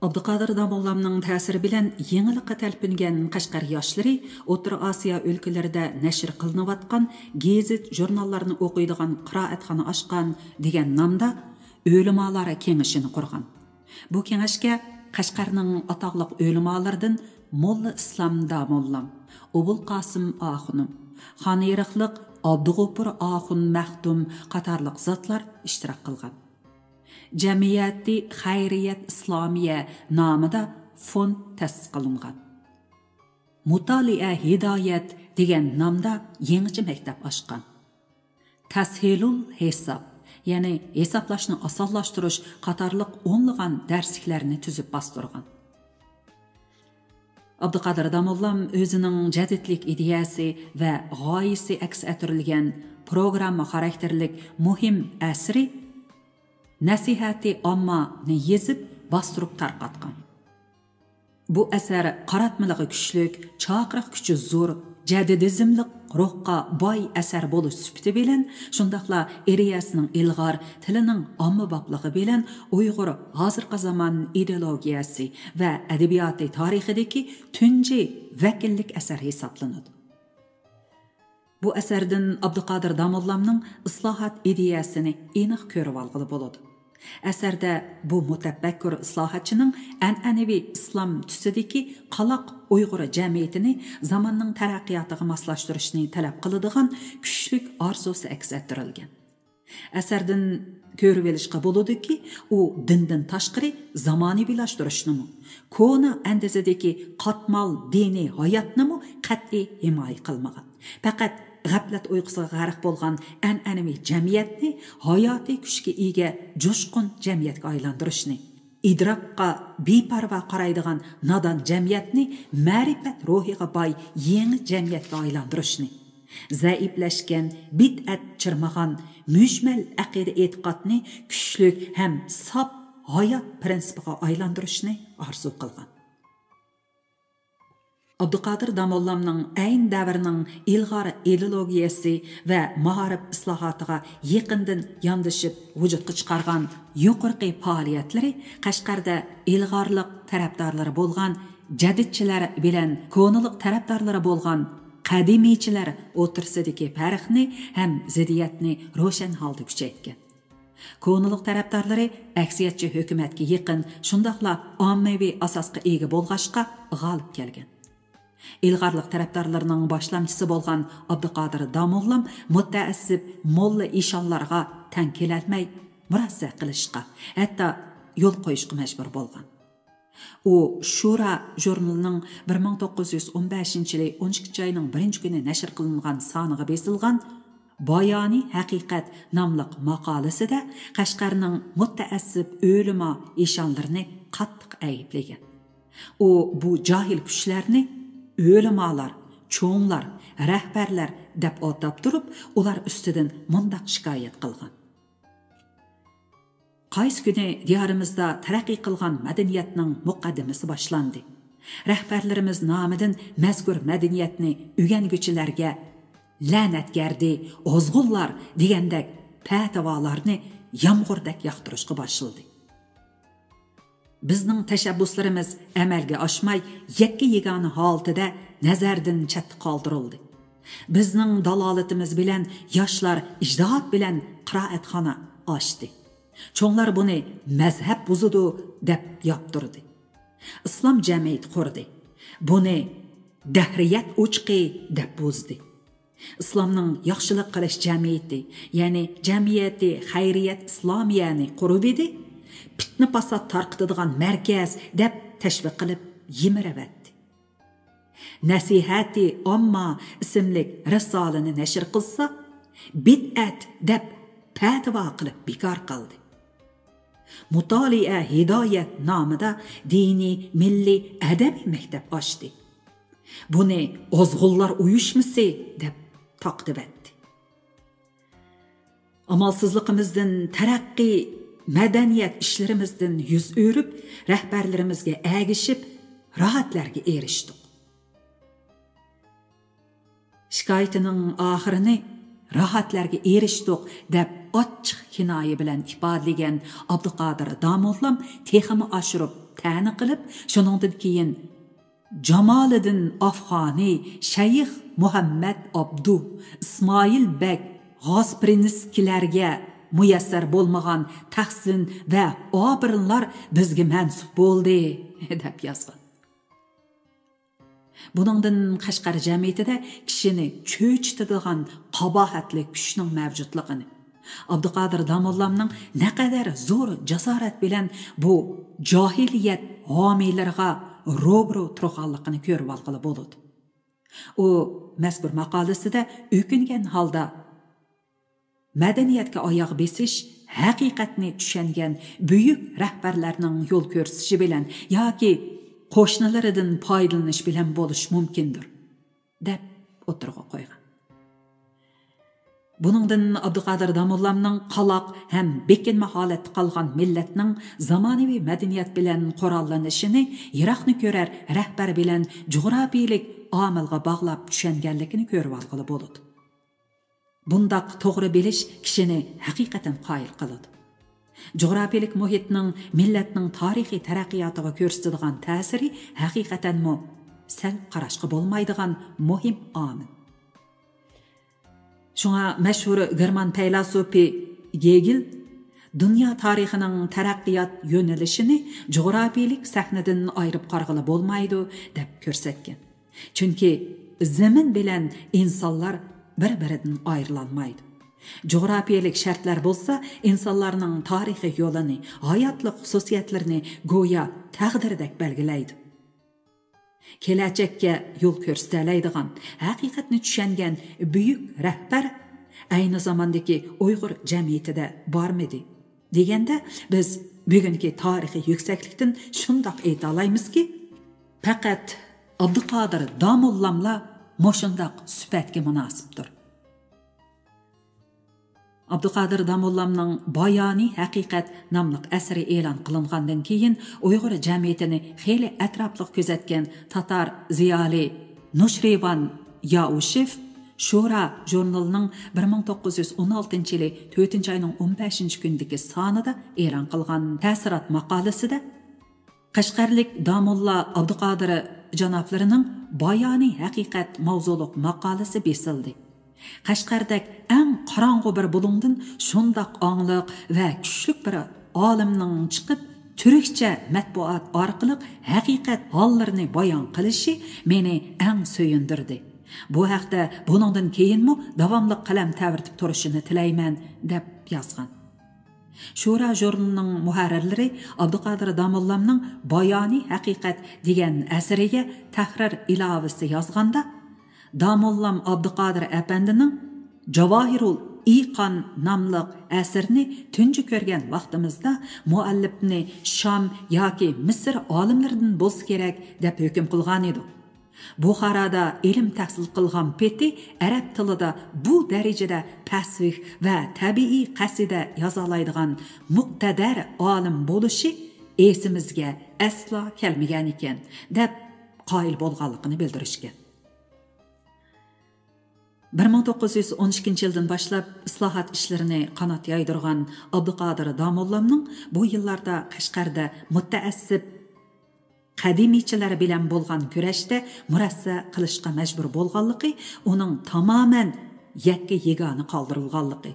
ئابدۇقادىر داموللامنىڭ تەسىرى بىلەن يېڭىلىققا تەلپۈنگەن قەشقەر ياشلىرى ئوتتۇرا ئاسىيا ئۆلكىلىرىدە نەشر قىلىنىۋاتقان گېزىت، ژۇرناللارنى ئوقۇيدىغان قىرائەتخانا ئاچقان دېگەن نامدا ئۆلىمالار كېڭىشىنى قۇرغان. بۇ كېڭەشكە قەشقەرنىڭ ئاتاقلىق ئۆلىمالىرىدىن موللا ئىسلام داموللام، ئوبۇلقاسىم ئاخۇنۇم، خانئېرىقلىق ئابدۇغوپۇر ئاخۇن مەختۇم قاتارلىق زاتلار ئىشتىراك قىلغان. جەمئىيەتى خەيرىيەت ئىسلامىيە نامىدا فوند تەسىس قىلىنغان. مۇتالىئە ھىدايەت دېگەن نامدا يېڭىچە مەكتەپ ئاچقان. تەسھىلۇل ھېساب، يەنى ھېسابلاشنى ئاسانلاشتۇرۇش قاتارلىق ئونلىغان دەرسلىكلەرنى تۈزۈپ باستۇرغان. ئابدۇقادىر داموللام ئۆزىنىڭ جەدىدلىك ئىدىيەسى ۋە غايىسى ئەكس ئەتتۈرۈلگەن پروگرامما خاراكتېرلىك مۇھىم ئەسىرى نەسىھەتى ئاممانى يېزىپ، باستۇرۇپ تارقاتقان. بۇ ئەسەر قاراتمىلىقى كۈچلۈك، چاقىرىق كۈچى زور، جەدىدىزملىق روھقا باي ئەسەر بولۇش سۈپىتى بىلەن، شۇنداقلا ئىدىيەسىنىڭ ئىلغار، تىلىنىڭ ئاممىبابلىقى بىلەن ئۇيغۇر ھازىرقى زامان ئىدېئولوگىيەسى ۋە ئەدەبىياتى تارىخىدىكى تۇنجى ۋەكىللىك ئەسەر ھېسابلىنىدۇ. بۇ ئەسەردىن ئابدۇقادىر داموللامنىڭ ئىسلاھات ئىدىيەسىنى ئېنىق كۆرۈۋالغىلى بولىدۇ. ئەسەردە بۇ مۇتەپەككۇر ئىسلاھاتچىنىڭ ئەنئەنىۋى ئىسلام تۈسىدىكى قالاق ئۇيغۇر جەمئىيىتىنى زاماننىڭ تەرەققىياتىغا ماسلاشتۇرۇشنى تەلەپ قىلىدىغان كۈچلۈك ئارزۇسى ئەكس ئەتتۈرۈلگەن. ئەسەردىن كۆرۈۋېلىشقا بولىدۇكى، ئۇ دىندىن تاشقىرى زامانىۋىلاشتۇرۇشنىمۇ، كونا ئەندىزىدىكى قاتمال دىنىي ھاياتنىمۇ قەتئىي ھىمايە قىلمىغان. پەقەت غەپلەت ئۇيقۇسىغا غەرق بولغان ئەنئەنىۋى جەمئىيەتنى ھاياتىي كۈچكە ئىگە جۇشقۇن جەمئىيەتكە ئايلاندۇرۇشنى، ئىدراكقا بىپەرۋا قارايدىغان نادان جەمئىيەتنى مەرىپەت روھىغا باي يېڭى جەمئىيەتكە ئايلاندۇرۇشنى، زەئىپلەشكەن، بىدئەت چىرمىغان، مۈجمەل ئەقىدە ئېتىقادنى كۈچلۈك ھەم ساپ ھايات پىرىنسىپىغا ئايلاندۇرۇشنى ئارزۇ قىلغان. ئابدۇقادىر داموللامنىڭ ئەينى دەۋرنىڭ ئىلغار ئىدېئولوگىيەسى ۋە مائارىپ ئىسلاھاتىغا يېقىندىن ياندىشىپ ۋۇجۇدقا چىقارغان يۇقىرىقى پائالىيەتلىرى قەشقەردە ئىلغارلىق تەرەپدارلىرى بولغان جەدىدچىلەر بىلەن كونىلىق تەرەپدارلىرى بولغان قەدىمىيچىلەر ئوتتۇرىسىدىكى پەرقنى ھەم زىددىيەتنى روشەن ھالدا كۈچەيتكەن. كونىلىق تەرەپدارلىرى ئەكسىيەتچى ھۆكۈمەتكە يېقىن، شۇنداقلا ئاممىۋى ئاساسقا ئىگە بولغاچقا غالىب كەلگەن. ئىلغارلىق تەرەپدارلىرىنىڭ باشلامچىسى بولغان ئابدۇقادىر داموللام مۇتەئەسسىپ موللا ئىشانلارغا تەڭ كېلەلمەي، مۇرەسسە قىلىشقا، ھەتتا يول قويۇشقا مەجبۇر بولغان. ئۇ شۇرا ژۇرنىلىنىڭ بىر مىڭ توققۇز يۈز ئون بەشىنچى يىلى ئون ئىككىنچى ئاينىڭ بىرىنچى كۈنى نەشر قىلىنغان سانىغا بېسىلغان بايانى ھەقىقەت ناملىق ماقالىسىدە قەشقەرنىڭ مۇتەئەسسىپ ئۆلىما ئىشانلىرىنى قاتتىق ئەيىبلىگەن. ئۇ بۇ جاھىل كۈچلەرنى ئۆلىمالار، چوڭلار، رەھبەرلەر دەپ ئاتاپ تۇرۇپ، ئۇلار ئۈستىدىن مۇنداق شىكايەت قىلغان: قايسى كۈنى دىيارىمىزدا تەرەققىي قىلغان مەدەنىيەتنىڭ مۇقەددىمىسى باشلاندى؟ رەھبەرلىرىمىز نامىدىن مەزكۇر مەدەنىيەتنى ئۆگەنگۈچىلەرگە «لەنەتگەردى، ئازغۇنلار» دېگەندەك پەتىۋالارنى يامغۇردەك ياغدۇرۇشقا باشلىدى. بىزنىڭ تەشەببۇسلىرىمىز ئەمەلگە ئاشماي، يەككە-يېگانە ھالىتىدە نەزەردىن چەتتە قالدۇرۇلدى. بىزنىڭ دالالىتىمىز بىلەن ياشلار ئىجتىھات بىلەن قىرائەتخانا ئاچتى. چوڭلار بۇنى مەزھەپ بۇزىدۇ دەپ ياپتۇردى. ئىسلام جەمئىيىتى قۇردى. بۇنى دەھرىيەت ئوچىقى دەپ بۇزدى. ئىسلامنىڭ ياخشىلىق قىلىش جەمئىيىتى، يەنى جەمئىيەتى خەيرىيەت ئىسلامىيەنى قۇرۇۋىدى. پىتنە-پاسات تارقىتىدىغان مەركەز دەپ تەشۋىق قىلىپ يىمىرىۋەتتى. نەسىھەتى ئامما ئىسىملىك رىسالىنى نەشر قىلسا، بىدئەت دەپ پەتىۋا قىلىپ بىكار قىلدى. مۇتالىئە ھىدايەت نامىدا دىنىي مىللىي ئەدەبىي مەكتەپ ئاچتى. بۇنى ئازغۇنلار ئۇيۇشمىسى دەپ تاقتىۋەتتى. ئامالسىزلىقىمىزدىن تەرەققىي، مەدەنىيەت ئىشلىرىمىزدىن يۈز ئۆرۈپ، رەھبەرلىرىمىزگە ئەگىشىپ، راھەتلەرگە ئېرىشتۇق. شىكايىتىنىڭ ئاخىرىنى راھەتلەرگە ئېرىشتۇق دەپ ئاچچىق كىنايە بىلەن ئىپادىلىگەن ئابدۇقادىر داموللام تېخىمۇ ئاشۇرۇپ تەنە قىلىپ، شۇنىڭدىن كېيىن جامالىدىن ئافغانى، شەيخ مۇھەممەد ئابدۇ، ئىسمائىل بەگ غاسپرىنسكىلەرگە مۇيەسسەر بولمىغان تەخسىن ۋە ئاپىرىنلار بىزگە مەنسۇپ بولدى، دەپ يازغان. بۇنىڭدىن قەشقەر جەمئىيىتىدە كىشىنى چۆچۈتىدىغان قاباھەتلىك كۈچنىڭ مەۋجۇتلۇقىنى، ئابدۇقادىر داموللامنىڭ نەقەدەر زور جاسارەت بىلەن بۇ جاھىلىيەت ھامىيلىرىغا روبىرو تۇرغانلىقىنى كۆرۈۋالغىلى بولىدۇ. ئۇ مەزكۇر ماقالىسىدە ئۆكۈنگەن ھالدا، مەدەنىيەتكە ئاياغ بېسىش ھەقىقەتنى چۈشەنگەن بۈيۈك رەھبەرلەرنىڭ يول كۆرسىتىشى بىلەن ياكى قوشنىلىرىدىن پايدىلىنىش بىلەن بولۇشى مۇمكىندۇر، دەپ ئوتتۇرىغا قويغان. بۇنىڭدىن ئابدۇقادىر داموللامنىڭ قالاق ھەم بېكىنمە ھالەتتە قالغان مىللەتنىڭ زامانىۋى مەدەنىيەت بىلەن قوراللىنىشىنى يىراقنى كۆرەر رەھبەر بىلەن جۇغراپىيىلىك ئامىلغا باغلاپ چۈشەنگەنلىكىنى كۆرۈۋالغىلى بولىدۇ. بۇنداق توغرا بىلىش كىشىنى ھەقىقەتەن قايىل قىلىدۇ. جۇغراپىيىلىك مۇھىتنىڭ مىللەتنىڭ تارىخىي تەرەققىياتىغا كۆرسىتىدىغان تەسىرى ھەقىقەتەنمۇ سەل قاراشقا بولمايدىغان مۇھىم ئامىل. شۇڭا مەشھۇر گېرمان پەيلاسوپى گېگېل دۇنيا تارىخىنىڭ تەرەققىيات يۆنىلىشىنى جۇغراپىيىلىك سەھنىدىن ئايرىپ قارىغىلى بولمايدۇ، دەپ كۆرسەتكەن. چۈنكى زېمىن بىلەن ئىنسانلار بىر-بىرىدىن ئايرىلالمايدۇ. جۇغراپىيىلىك شەرتلەر بولسا ئىنسانلارنىڭ تارىخىي يولىنى، ھاياتلىق خۇسۇسىيەتلىرىنى گويا تەقدىردەك بەلگىلەيدۇ. كېلەچەككە يول كۆرسىتەلەيدىغان، ھەقىقەتنى چۈشەنگەن بۈيۈك رەھبەر ئەينى زاماندىكى ئۇيغۇر جەمئىيىتىدە بارمىدى؟ دېگەندە، بىز بۈگۈنكى تارىخىي يۈكسەكلىكتىن شۇنداق ئېيتالايمىزكى، پەقەت ئابدۇقادىر داموللاملا مۇشۇنداق سۈپەتكە مۇناسىپتۇر. ئابدۇقادىر داموللامنىڭ بايانى ھەقىقەت ناملىق ئەسىرى ئېلان قىلىنغاندىن كېيىن، ئۇيغۇر جەمئىيىتىنى خېلى ئەتراپلىق كۆزەتكەن تاتار زىيالىي نۇشرىۋان ياۋشېف شورا ژۇرنىلىنىڭ بىر مىڭ توققۇز يۈز ئون ئالتىنچى يىلى تۆتىنچى ئاينىڭ ئون بەشىنچى كۈنىدىكى سانىدا ئېلان قىلغان تەسىرات ماقالىسىدە، قەشقەرلىك داموللا ئابدۇقادىر جانابلىرىنىڭ بايانى ھەقىقەت ماۋزۇلۇق ماقالىسى بېسىلدى. قەشقەردەك ئەڭ قاراڭغۇ بىر بۇلۇڭدىن شۇنداق ئاڭلىق ۋە كۈچلۈك بىر ئالىمنىڭ چىقىپ، تۈركچە مەتبۇئات ئارقىلىق ھەقىقەت ھاللىرىنى بايان قىلىشى مېنى ئەڭ سۆيۈندۈردى. بۇ ھەقتە بۇنىڭدىن كېيىنمۇ داۋاملىق قەلەم تەۋرىتىپ تۇرۇشىنى تىلەيمەن، دەپ يازغان. شورا ژۇرنىلىنىڭ مۇھەررىرلىرى ئابدۇقادىر داموللامنىڭ بايانى ھەقىقەت دېگەن ئەسىرىگە تەھرىر ئىلاۋىسى يازغاندا، داموللام ئابدۇقادىر ئەپەندىنىڭ جاۋاھىرۇل ئىقان ناملىق ئەسىرىنى تۇنجى كۆرگەن ۋاقتىمىزدا مۇئەللىپنى شام ياكى مىسىر ئالىملىرىدىن بولسا كېرەك دەپ ھۆكۈم قىلغانىدۇق. بۇخارادا ئىلىم تەھسىل قىلغان پېتى ئەرەب تىلىدا بۇ دەرىجىدە پەسىھ ۋە تەبىئىي قەسىدە يازالايدىغان مۇقتەدەر ئالىم بولۇشى ئېسىمىزگە ئەسلا كەلمىگەنىكەن، دەپ قايىل بولغانلىقىنى بىلدۈرۈشكەن. بىر مىڭ توققۇز يۈز ئون ئىككىنچى يىلدىن باشلاپ ئىسلاھات ئىشلىرىنى قانات يايدۇرغان ئابدۇقادىر داموللامنىڭ بۇ يىللاردا قەشقەردە مۇتەئەسسىپ قەدىمىيچىلەر بىلەن بولغان كۈرەشتە مۇرەسسە قىلىشقا مەجبۇر بولغانلىقى ئۇنىڭ تامامەن يەككە يېگانە قالدۇرۇلغانلىقى،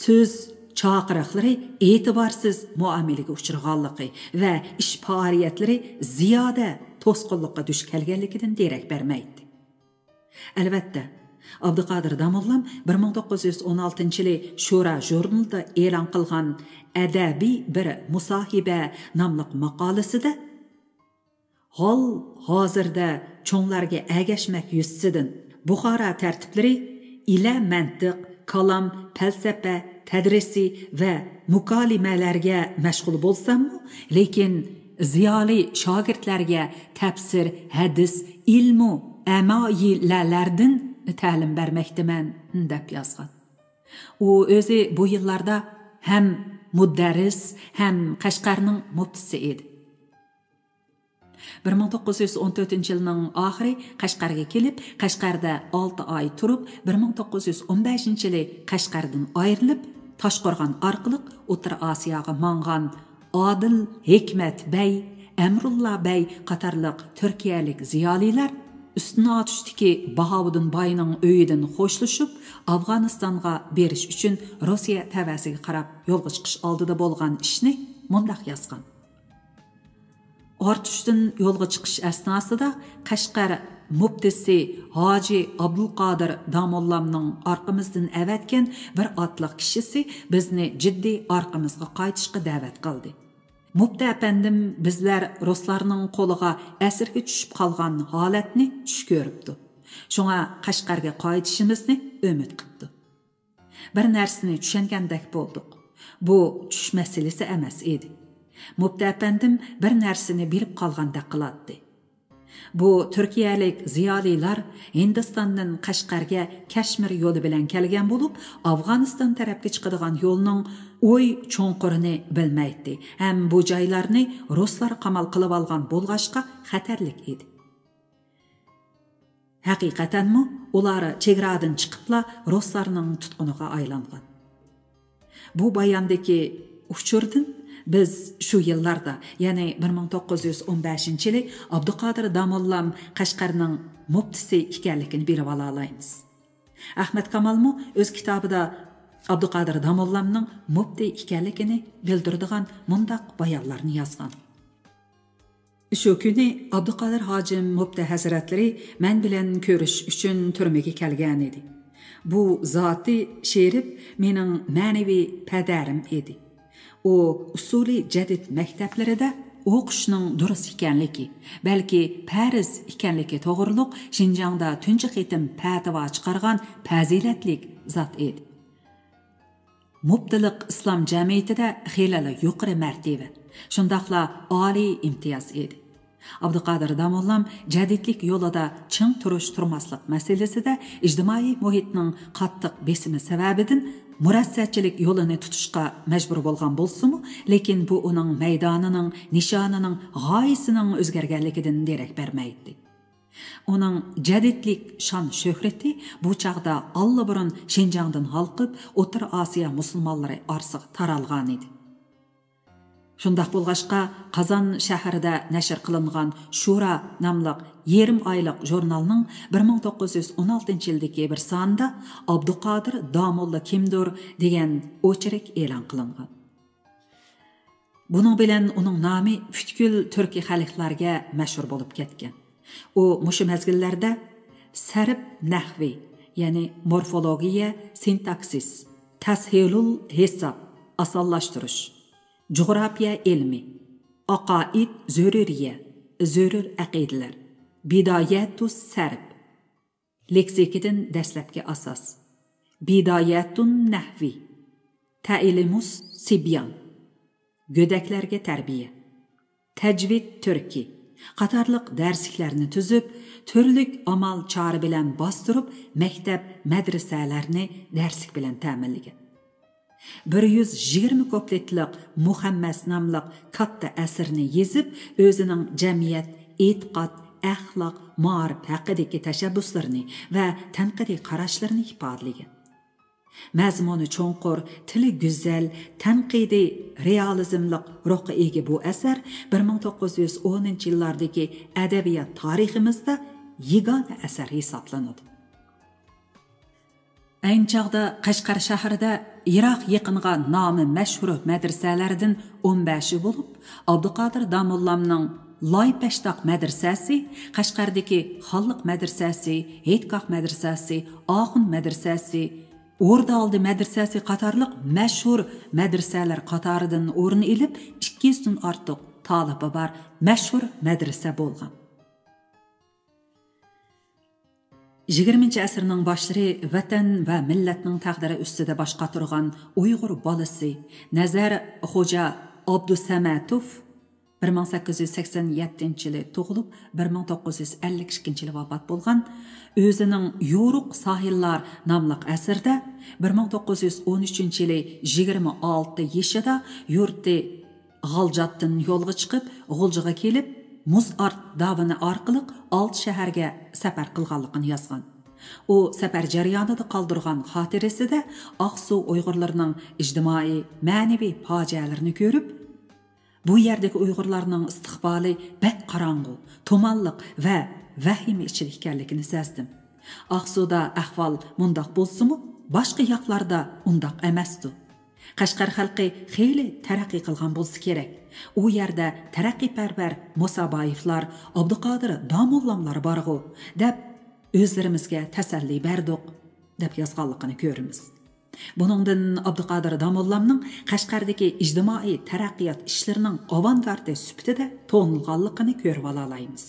سۆز چاقىرىقلىرى ئېتىبارسىز مۇئامىلىگە ئۇچرىغانلىقى ۋە ئىش پائالىيەتلىرى زىيادە توسقۇنلۇققا دۇچ كەلگەنلىكىدىن دېرەك بەرمەيتتى. ئەلۋەتتە، ئابدۇقادىر داموللام بىر مىڭ توققۇز يۈز ئون ئالتىنچى يىلى شورا ژۇرنىلىدا ئېلان قىلغان ئەدەبىي بىر مۇساھىبە ناملىق ماقالىسىدە، ھال ھازىردا چوڭلارغا ئەگەشمەك يۈزىسىدىن بۇخارا تەرتىپلىرى ئىلە مەنتىق، كالام، پەلسەپە، تەدرىسى ۋە مۇكالىمەلەرگە مەشغۇل بولساممۇ، لېكىن زىيالىي شاگىرتلەرگە تەپسىر، ھەدىس، ئىلمۇ ئەمايىلەلەردىن تەلىم بەرمەكتىمەن، دەپ يازغان. ئۇ ئۆزى بۇ يىللاردا ھەم مۇدەررىس، ھەم قەشقەرنىڭ مۇپتىسى ئىدى. بىر مىڭ توققۇز يۈز ئون تۆتىنچى يىلنىڭ ئاخىرى قەشقەرگە كېلىپ، قەشقەردە ئالتە ئاي تۇرۇپ، بىر مىڭ توققۇز يۈز ئون بەشىنچى يىلى قەشقەردىن ئايرىلىپ، تاشقورغان ئارقىلىق ئوتتۇرا ئاسىياغا ماڭغان ئادىل ھېكمەت بەي، ئەمرۇللا بەي قاتارلىق تۈركىيەلىك زىيالىيلار ئۈستۈن ئاتۇشتىكى باھاۋۇدۇن باينىڭ ئۆيىدىن خوشلىشىپ، ئافغانىستانغا بېرىش ئۈچۈن روسىيە تەۋەسىگە قاراپ يولغا چىقىش ئالدىدا بولغان ئىشنى مۇنداق يازغان. ئارتۇشتىن يولغا چىقىش ئەسناسىدا قەشقەر مۇپتىسى ھاجى ئابدۇلقادىر داموللامنىڭ ئارقىمىزدىن ئەۋەتكەن بىر ئاتلىق كىشىسى بىزنى جىددىي ئارقىمىزغا قايتىشقا دەۋەت قىلدى. مۇپتى ئەپەندىم بىزلەر رۇسلارنىڭ قولىغا ئەسىرگە چۈشۈپ قالغان ھالەتنى چۈش كۆرۈپتۇ. شۇڭا قەشقەرگە قايتىشىمىزنى ئۈمىد قىپتۇ. بىر نەرسىنى چۈشەنگەندەك بولدۇق. بۇ چۈش مەسىلىسى ئەمەس ئىدى. مۇپتى ئەپەندىم بىر نەرسىنى بىلىپ قالغاندەك قىلاتتى. بۇ تۈركىيەلىك زىيالىيلار ھىندىستاندىن قەشقەرگە كەشمىر يولى بىلەن كەلگەن بولۇپ، ئافغانىستان تەرەپكە چىقىدىغان يولنىڭ ئوي چوڭقۇرىنى بىلمەيتتى ھەم بۇ جايلارنى رۇسلار قامال قىلىۋالغان بولغاچقا خەتەرلىك ئىدى. ھەقىقەتەنمۇ ئۇلار چېگرادىن چىقىپلا رۇسلارنىڭ تۇتقۇنىغا ئايلانغان. بۇ باياندىكى ئۇچۇردىن بىز شۇ يىللاردا، يەنى بىر مىڭ توققۇز يۈز ئون بەشىنچى يىلى ئابدۇقادىر داموللام قەشقەرنىڭ مۇپتىسى ئىكەنلىكىنى بىلىۋالالايمىز. ئەخمەت كامالمۇ ئۆز كىتابىدا ئابدۇقادىر داموللامنىڭ مۇپتى ئىكەنلىكىنى بىلدۈرىدىغان مۇنداق بايانلارنى يازغان. شۇ كۈنى ئابدۇقادىر ھاجىم مۇپتى ھەزرەتلىرى مەن بىلەن كۆرۈشۈش ئۈچۈن تۈرمىگە كەلگەنىدى. بۇ زاتى شېرىپ مېنىڭ مەنىۋى پەدەرىم ئىدى. ئۇ ئۇسۇلى جەدىد مەكتەپلىرىدە ئوقۇشنىڭ دۇرۇس ئىكەنلىكى، بەلكى پەرز ئىكەنلىكى توغرۇلۇق شىنجاڭدا تۇنجى قېتىم پەتىۋا چىقارغان پەزىلەتلىك زات ئىدى. مۇپتىلىق ئىسلام جەمئىيىتىدە خېلىلا يۇقىرى مەرتىۋە، شۇنداقلا ئالىي ئىمتىياز ئىدى. ئابدۇقادىر داموللام جەدىدلىك يولىدا چىڭ تۇرۇش-تۇرماسلىق مەسىلىسىدە ئىجتىمائىي مۇھىتنىڭ قاتتىق بېسىمى سەۋەبىدىن مۇرەسسەتچىلىك يولىنى تۇتۇشقا مەجبۇر بولغان بولسىمۇ، لېكىن بۇ ئۇنىڭ مەيدانىنىڭ، نىشانىنىڭ، غايىسىنىڭ ئۆزگەرگەنلىكىدىن دېرەك بەرمەيتتى. ئۇنىڭ جەدىدلىك شان-شۆھرىتى بۇ چاغدا ئاللىبۇرۇن شىنجاڭدىن ھالقىپ، ئوتتۇرا ئاسىيا مۇسۇلمانلىرى ئارىسىغا تارالغانىدى. شۇنداق بولغاچقا، قازان شەھىرىدە نەشر قىلىنغان شۇرا ناملىق يېرىم ئايلىق ژۇرنالنىڭ بىر مىڭ توققۇز يۈز ئون ئالتىنچى يىلدىكى بىر سانىدا «ئابدۇقادىر داموللا كىمدۇر؟» دېگەن ئوچېرك ئېلان قىلىنغان. بۇنىڭ بىلەن ئۇنىڭ نامى پۈتكۈل تۈركىي خەلقلەرگە مەشھۇر بولۇپ كەتكەن. ئۇ مۇشۇ مەزگىللەردە سەرپ نەھۋى، يەنى مورفولوگىيە، سىنتاكسىس، تەسھىلۇل ھېساب، ئاسانلاشتۇرۇش، جۇغراپىيە ئىلمى، ئاقائىد زۆرۈرىيە، زۆرۈر ئەقىدىلەر، بىدايەتۇس سەرپ، لېكسىكىدىن دەسلەپكى ئاساس، بىدايەتۇن نەھۋى، تەئلىمۇس سىبيان، گۆدەكلەرگە تەربىيە، تەجۋىد تۈركى قاتارلىق دەرسلىكلەرنى تۈزۈپ، تۈرلۈك ئامال چارە بىلەن باستۇرۇپ، مەكتەپ، مەدرىسەلەرنى دەرسلىك بىلەن تەمىنلىگەن. بىر يۈز يىگىرمە كۇپلېتلىق مۇخەممەس ناملىق كاتتا ئەسىرنى يېزىپ، ئۆزىنىڭ جەمئىيەت، ئېتىقاد، ئەخلاق، مائارىپ ھەققىدىكى تەشەببۇسلىرىنى ۋە تەنقىدىي قاراشلىرىنى ئىپادىلىگەن. مەزمۇنى چوڭقۇر، تىلى گۈزەل، تەنقىدىي رېئالىزملىق روھقا ئىگە بۇ ئەسەر بىر مىڭ توققۇز يۈز ئونىنچى يىللاردىكى ئەدەبىيات تارىخىمىزدا يېگانە ئەسەر ھېسابلىنىدۇ. ئەينى چاغدا قەشقەر شەھىرىدە يىراق يېقىنغا نامى مەشھۇر مەدرىسەلەردىن ئون بەشى بولۇپ، ئابدۇقادىر داموللامنىڭ لايپەشتاق مەدرىسەسى، قەشقەردىكى خانلىق مەدرىسەسى، ھېيتگاھ مەدرىسەسى، ئاخۇن مەدرىسەسى، ئوردا ئالدى مەدرىسەسى قاتارلىق مەشھۇر مەدرىسەلەر قاتارىدىن ئورۇن ئېلىپ، ئىككى يۈزدىن ئارتۇق تالىپى بار مەشھۇر مەدرىسە بولغان. يىگىرمىنچى ئەسىرنىڭ باشلىرى ۋەتەن ۋە مىللەتنىڭ تەقدىرى ئۈستىدە باش قاتۇرغان ئۇيغۇر بالىسى نەزەر خوجا ئابدۇسەمەتوف بىر مىڭ سەككىز يۈز سەكسەن يەتتىنچى يىلى تۇغۇلۇپ، بىر مىڭ توققۇز يۈز ئەللىك ئىككىنچى يىلى ۋاپات بولغان، ئۆزىنىڭ يورۇق ساھىللار ناملىق ئەسىرىدە بىر مىڭ توققۇز يۈز ئون ئۈچىنچى يىلى يىگىرمە ئالتە يېشىدا يۇرتى غالجاتتىن يولغا چىقىپ، غۇلجىغا كېلىپ، مۇز ئارت داۋىنى ئارقىلىق ئالتە شەھەرگە سەپەر قىلغانلىقىنى يازغان. ئۇ سەپەر جەريانىدا قالدۇرغان خاتىرىسىدە ئاقسۇ ئۇيغۇرلىرىنىڭ ئىجتىمائىي، مەنىۋى پاجىئەلىرىنى كۆرۈپ، بۇ يەردىكى ئۇيغۇرلارنىڭ ئىستىقبالى بەك قاراڭغۇ، تۇمانلىق ۋە ۋەھىمە ئىچىدە ئىكەنلىكىنى سەزدىم. ئاقسۇدا ئەھۋال مۇنداق بولسىمۇ، باشقا ياقلاردا ئۇنداق ئەمەستۇ. قەشقەر خەلقى خېلى تەرەققىي قىلغان بولسا كېرەك. ئۇ يەردە تەرەققىيپەرۋەر مۇسابايېۋلار، ئابدۇقادىر داموللاملار بارغۇ، دەپ ئۆزلىرىمىزگە تەسەللى بەردۇق، دەپ يازغانلىقىنى كۆرىمىز. بۇنىڭدىن ئابدۇقادىر داموللامنىڭ قەشقەردىكى ئىجتىمائىي تەرەققىيات ئىشلىرىنىڭ ئاۋانگارتى سۈپىتىدە تونۇلغانلىقىنى كۆرۈۋالالايمىز.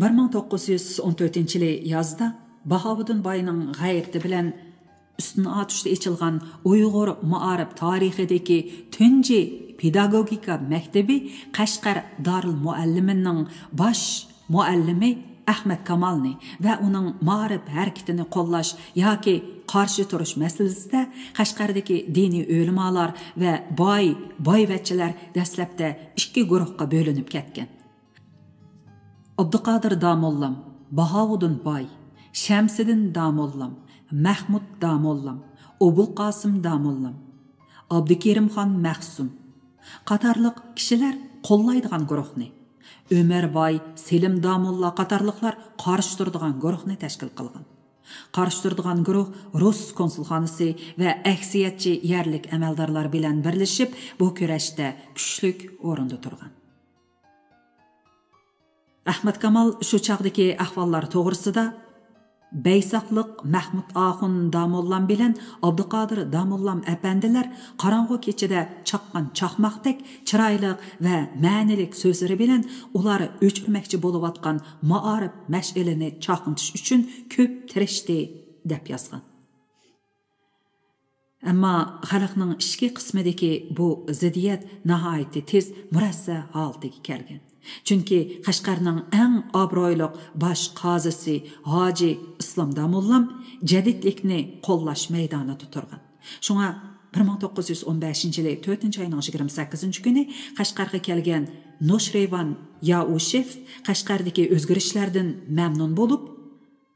بىر مىڭ توققۇز يۈز ئون تۆتىنچى يىلى يازدا باھاۋۇدۇن باينىڭ غەيرىتى بىلەن ئۈستۈن ئاتۇشتا ئېچىلغان ئۇيغۇر مائارىپ تارىخىدىكى تۇنجى پېداگوگىكا مەكتىپى قەشقەر دارىلمۇئەللىمىنىڭ باش مۇئەللىمى ئەخمەت كامالنى ۋە ئۇنىڭ مائارىپ ھەرىكىتىنى قوللاش ياكى قارشى تۇرۇش مەسىلىسىدە قەشقەردىكى دىنىي ئۆلىمالار ۋە باي، بايۋەچچىلەر دەسلەپتە ئىككى گۇرۇھقا بۆلۈنۈپ كەتكەن. ئابدۇقادىر داموللام، باھاۋۇدۇن باي، شەمسىدىن داموللام، مەھمۇد داموللام، ئوبۇلقاسىم داموللام، ئابدۇكېرىمخان مەخسۇم قاتارلىق كىشىلەر قوللايدىغان گۇرۇھنى، ئۆمەر باي، سېلىم داموللا قاتارلىقلار قارشى تۇرىدىغان گۇرۇھنى تەشكىل قىلغان. قارشى تۇرىدىغان گۇرۇھ رۇس كونسۇلخانىسى ۋە ئەكسىيەتچى يەرلىك ئەمەلدارلار بىلەن بىرلىشىپ، بۇ كۈرەشتە كۈچلۈك ئورۇندا تۇرغان. ئەخمەت كامال شۇ چاغدىكى ئەھۋاللار توغرىسىدا، بەيساقلىق مەھمۇد ئاخۇن داموللام بىلەن ئابدۇقادىر داموللام ئەپەندىلەر قاراڭغۇ كېچىدە چاققان چاقماقتەك چىرايلىق ۋە مەنىلىك سۆزلىرى بىلەن ئۇلار ئۆچۈرمەكچى بولۇۋاتقان مائارىپ مەشئىلىنى چاقنىتىش ئۈچۈن كۆپ تىرىشتى، دەپ يازغان. ئەمما خەلقنىڭ ئىچكى قىسمىدىكى بۇ زىددىيەت ناھايىتى تېز مۇرەسسە ھالىتىگە كەلگەن. چۈنكى قەشقەرنىڭ ئەڭ ئابرۇيلۇق باش قازىسى ھاجى ئىسلام داموللام جەدىدلىكنى قوللاش مەيدانىدا تۇرغان. شۇڭا بىر مىڭ توققۇز يۈز ئون بەشىنچى يىلى تۆتىنچى ئاينىڭ يىگىرمە سەككىزىنچى كۈنى قەشقەرگە كەلگەن نوشىرۋان يائۇشېف قەشقەردىكى ئۆزگىرىشلەردىن مەمنۇن بولۇپ،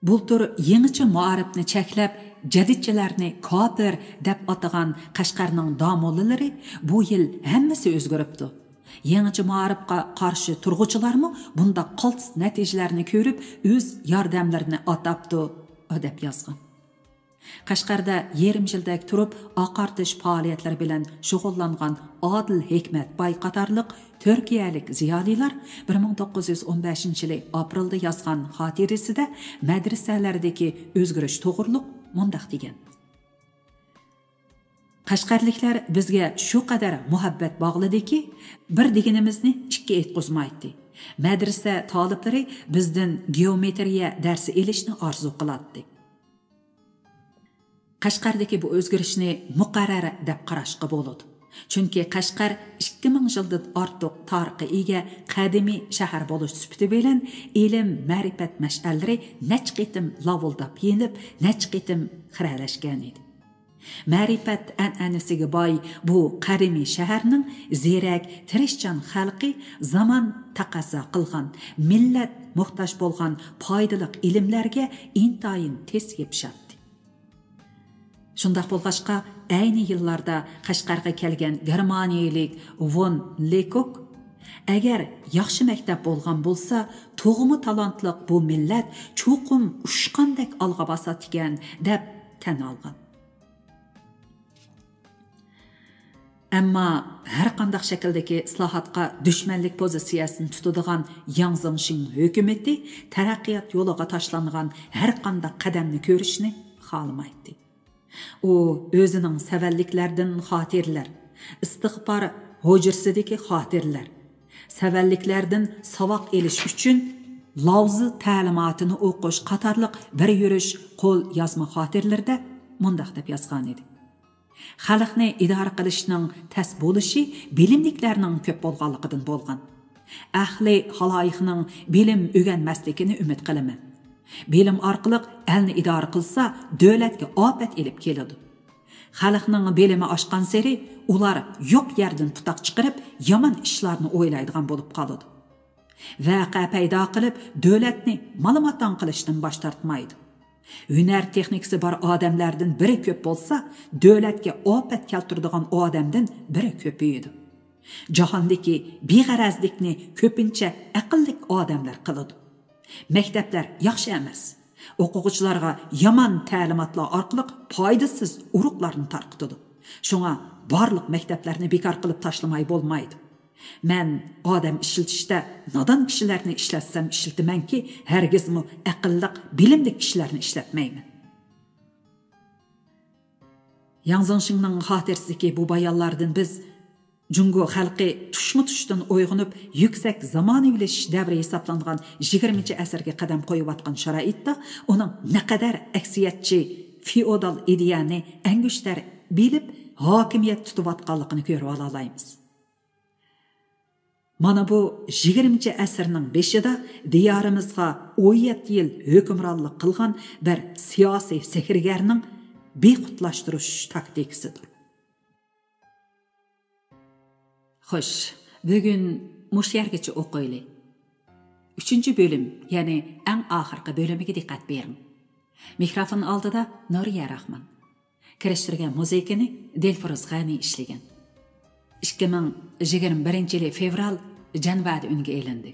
بۇلتۇر يېڭىچە مائارىپنى چەكلەپ، جەدىدچىلەرنى كاپىر دەپ ئاتىغان قەشقەرنىڭ داموللىلىرى بۇ يىل ھەممىسى ئۆزگىرىپتۇ. يېڭىچە مائارىپقا قارشى تۇرغۇچىلارمۇ بۇنداق قالتىس نەتىجىلەرنى كۆرۈپ، ئۆز ياردەملىرىنى ئاتاپتۇ، دەپ يازغان. قەشقەردە يېرىم يىلدەك تۇرۇپ، ئاقارتىش پائالىيەتلىرى بىلەن شۇغۇللانغان ئادىل ھېكمەتباي قاتارلىق تۈركىيەلىك زىيالىيلار بىر مىڭ توققۇز يۈز ئون بەشىنچى يىلى ئاپرېلدا يازغان خاتىرىسىدە مەدرىسەلەردىكى ئۆزگىرىش توغرۇلۇق مۇنداق دېگەن: قەشقەرلىكلەر بىزگە شۇ قەدەر مۇھەببەت باغلىدىكى، بىر دېگىنىمىزنى ئىككى ئېيتقۇزمايتتى. مەدرىسە تالىپلىرى بىزدىن گېئومېترىيە دەرسى ئېلىشنى ئارزۇ قىلاتتى. قەشقەردىكى بۇ ئۆزگىرىشنى مۇقەررەر دەپ قاراشقا بولىدۇ. چۈنكى قەشقەر ئىككى مىڭ يىلدىن ئارتۇق تارىخقا ئىگە قەدىمىي شەھەر بولۇش سۈپىتى بىلەن ئىلىم، مەرىپەت مەشئەللىرى نەچچە قېتىم لاۋۇلداپ يېنىپ، نەچچە قېتىم خىرەلەشكەن ئىدى. مەرىپەت ئەنئەنىسىگە باي بۇ قەدىمىي شەھەرنىڭ زېرەك، تىرىشچان خەلقى زامان تەقەززا قىلغان، مىللەت موھتاج بولغان پايدىلىق ئىلىملەرگە ئىنتايىن تېز يېپىشاتتى. شۇنداق بولغاچقا، ئەينى يىللاردا قەشقەرگە كەلگەن گېرمانىيەلىك ۋون لېكوك، «ئەگەر ياخشى مەكتەپ بولغان بولسا، تۇغما تالانتلىق بۇ مىللەت چوقۇم ئۇچقاندەك ئالغا باساتتىكەن» دەپ تەن ئالغان. ئەمما ھەر قانداق شەكىلدىكى ئىسلاھاتقا دۈشمەنلىك پوزىتسىيەسىنى تۇتىدىغان ياڭ زېڭشىڭ ھۆكۈمىتى تەرەققىيات يولىغا تاشلانغان ھەر قانداق قەدەمنى كۆرۈشنى خالىمايتتى. ئۇ ئۆزىنىڭ سەۋەنلىكلەردىن خاتىرىلەر، ئىستىغپار ھۇجرىسىدىكى خاتىرىلەر، سەۋەنلىكلەردىن ساۋاق ئېلىش ئۈچۈن لاۋزى تەلىماتىنى ئوقۇش قاتارلىق بىر يۈرۈش قول يازما خاتىرىلىرىدە مۇنداق دەپ يازغانىدى: خەلقنى ئىدارە قىلىشنىڭ تەس بولۇشى بىلىملىكلەرنىڭ كۆپ بولغانلىقىدىن بولغان. ئەقلى خالايىقنىڭ بىلىم ئۆگەنمەسلىكىنى ئۈمىد قىلىمەن. بىلىم ئارقىلىق ئەلنى ئىدارە قىلسا، دۆلەتكە ئاپەت ئېلىپ كېلىدۇ. خەلقنىڭ بىلىمى ئاشقانسېرى، ئۇلار يوق يەردىن پۇتاق چىقىرىپ، يامان ئىشلارنى ئويلايدىغان بولۇپ قالىدۇ. ۋەقە پەيدا قىلىپ، دۆلەتنى مالىماتاڭ قىلىشتىن باش تارتمايدۇ. ھۈنەر تېخنىكىسى بار ئادەملەردىن بىرى كۆپ بولسا، دۆلەتكە ئاپەت كەلتۈرىدىغان ئادەمدىن بىرى كۆپىيىدۇ. جاھاندىكى بىغەرەزلىكنى كۆپىنچە ئەقىللىك ئادەملەر قىلىدۇ. مەكتەپلەر ياخشى ئەمەس. ئوقۇغۇچىلارغا يامان تەلىماتلار ئارقىلىق پايدىسىز ئۇرۇقلارنى تارقىتىدۇ. شۇڭا بارلىق مەكتەپلەرنى بىكار قىلىپ تاشلىماي بولمايدۇ. مەن ئادەم ئىشلىتىشتە نادان كىشىلەرنى ئىشلەتسەم ئىشلىتىمەنكى، ھەرگىزمۇ ئەقىللىق، بىلىملىك كىشىلەرنى ئىشلەتمەيمەن. ياڭ زېڭشىڭنىڭ خاتىرىسىدىكى بۇ بايانلاردىن بىز جۇڭگو خەلقى تۇشمۇتۇشتىن ئويغىنىپ، يۈكسەك زامانىۋىلىشىش دەۋرى ھېسابلانغان يىگىرمىنچى ئەسىرگە قەدەم قويۇۋاتقان شارائىتتا ئۇنىڭ نەقەدەر ئەكسىيەتچى فېئودال ئىدىيەنى ئەڭگۈشتەر بىلىپ ھاكىمىيەت تۇتۇۋاتقانلىقىنى كۆرۈۋالالايمىز. مانا بۇ يىگىرمىنچى ئەسىرنىڭ بېشىدا دىيارىمىزغا ئون يەتتە يىل ھۆكۈمرانلىق قىلغان بىر سىياسىي سېھىرگەرنىڭ بىخۇدلاشتۇرۇش تاكتىكىسىدۇر. خوش، بۈگۈن مۇشۇ يەرگىچە ئوقۇيلى. ئۈچىنچى بۆلۈم، يەنى ئەڭ ئاخىرقى بۆلۈمىگە دىققەت بېرىڭ. مىكروفون ئالدىدا نۇرىيە راخمان. كىرىشتۈرگەن مۇزىكىنى دىلفۇرۇز غەنى ئىشلىگەن. ئىككى مىڭ يىگىرمە بىرىنچى يىلى فېۋرال جەنۋەدە ئۈنگە ئېلىندى.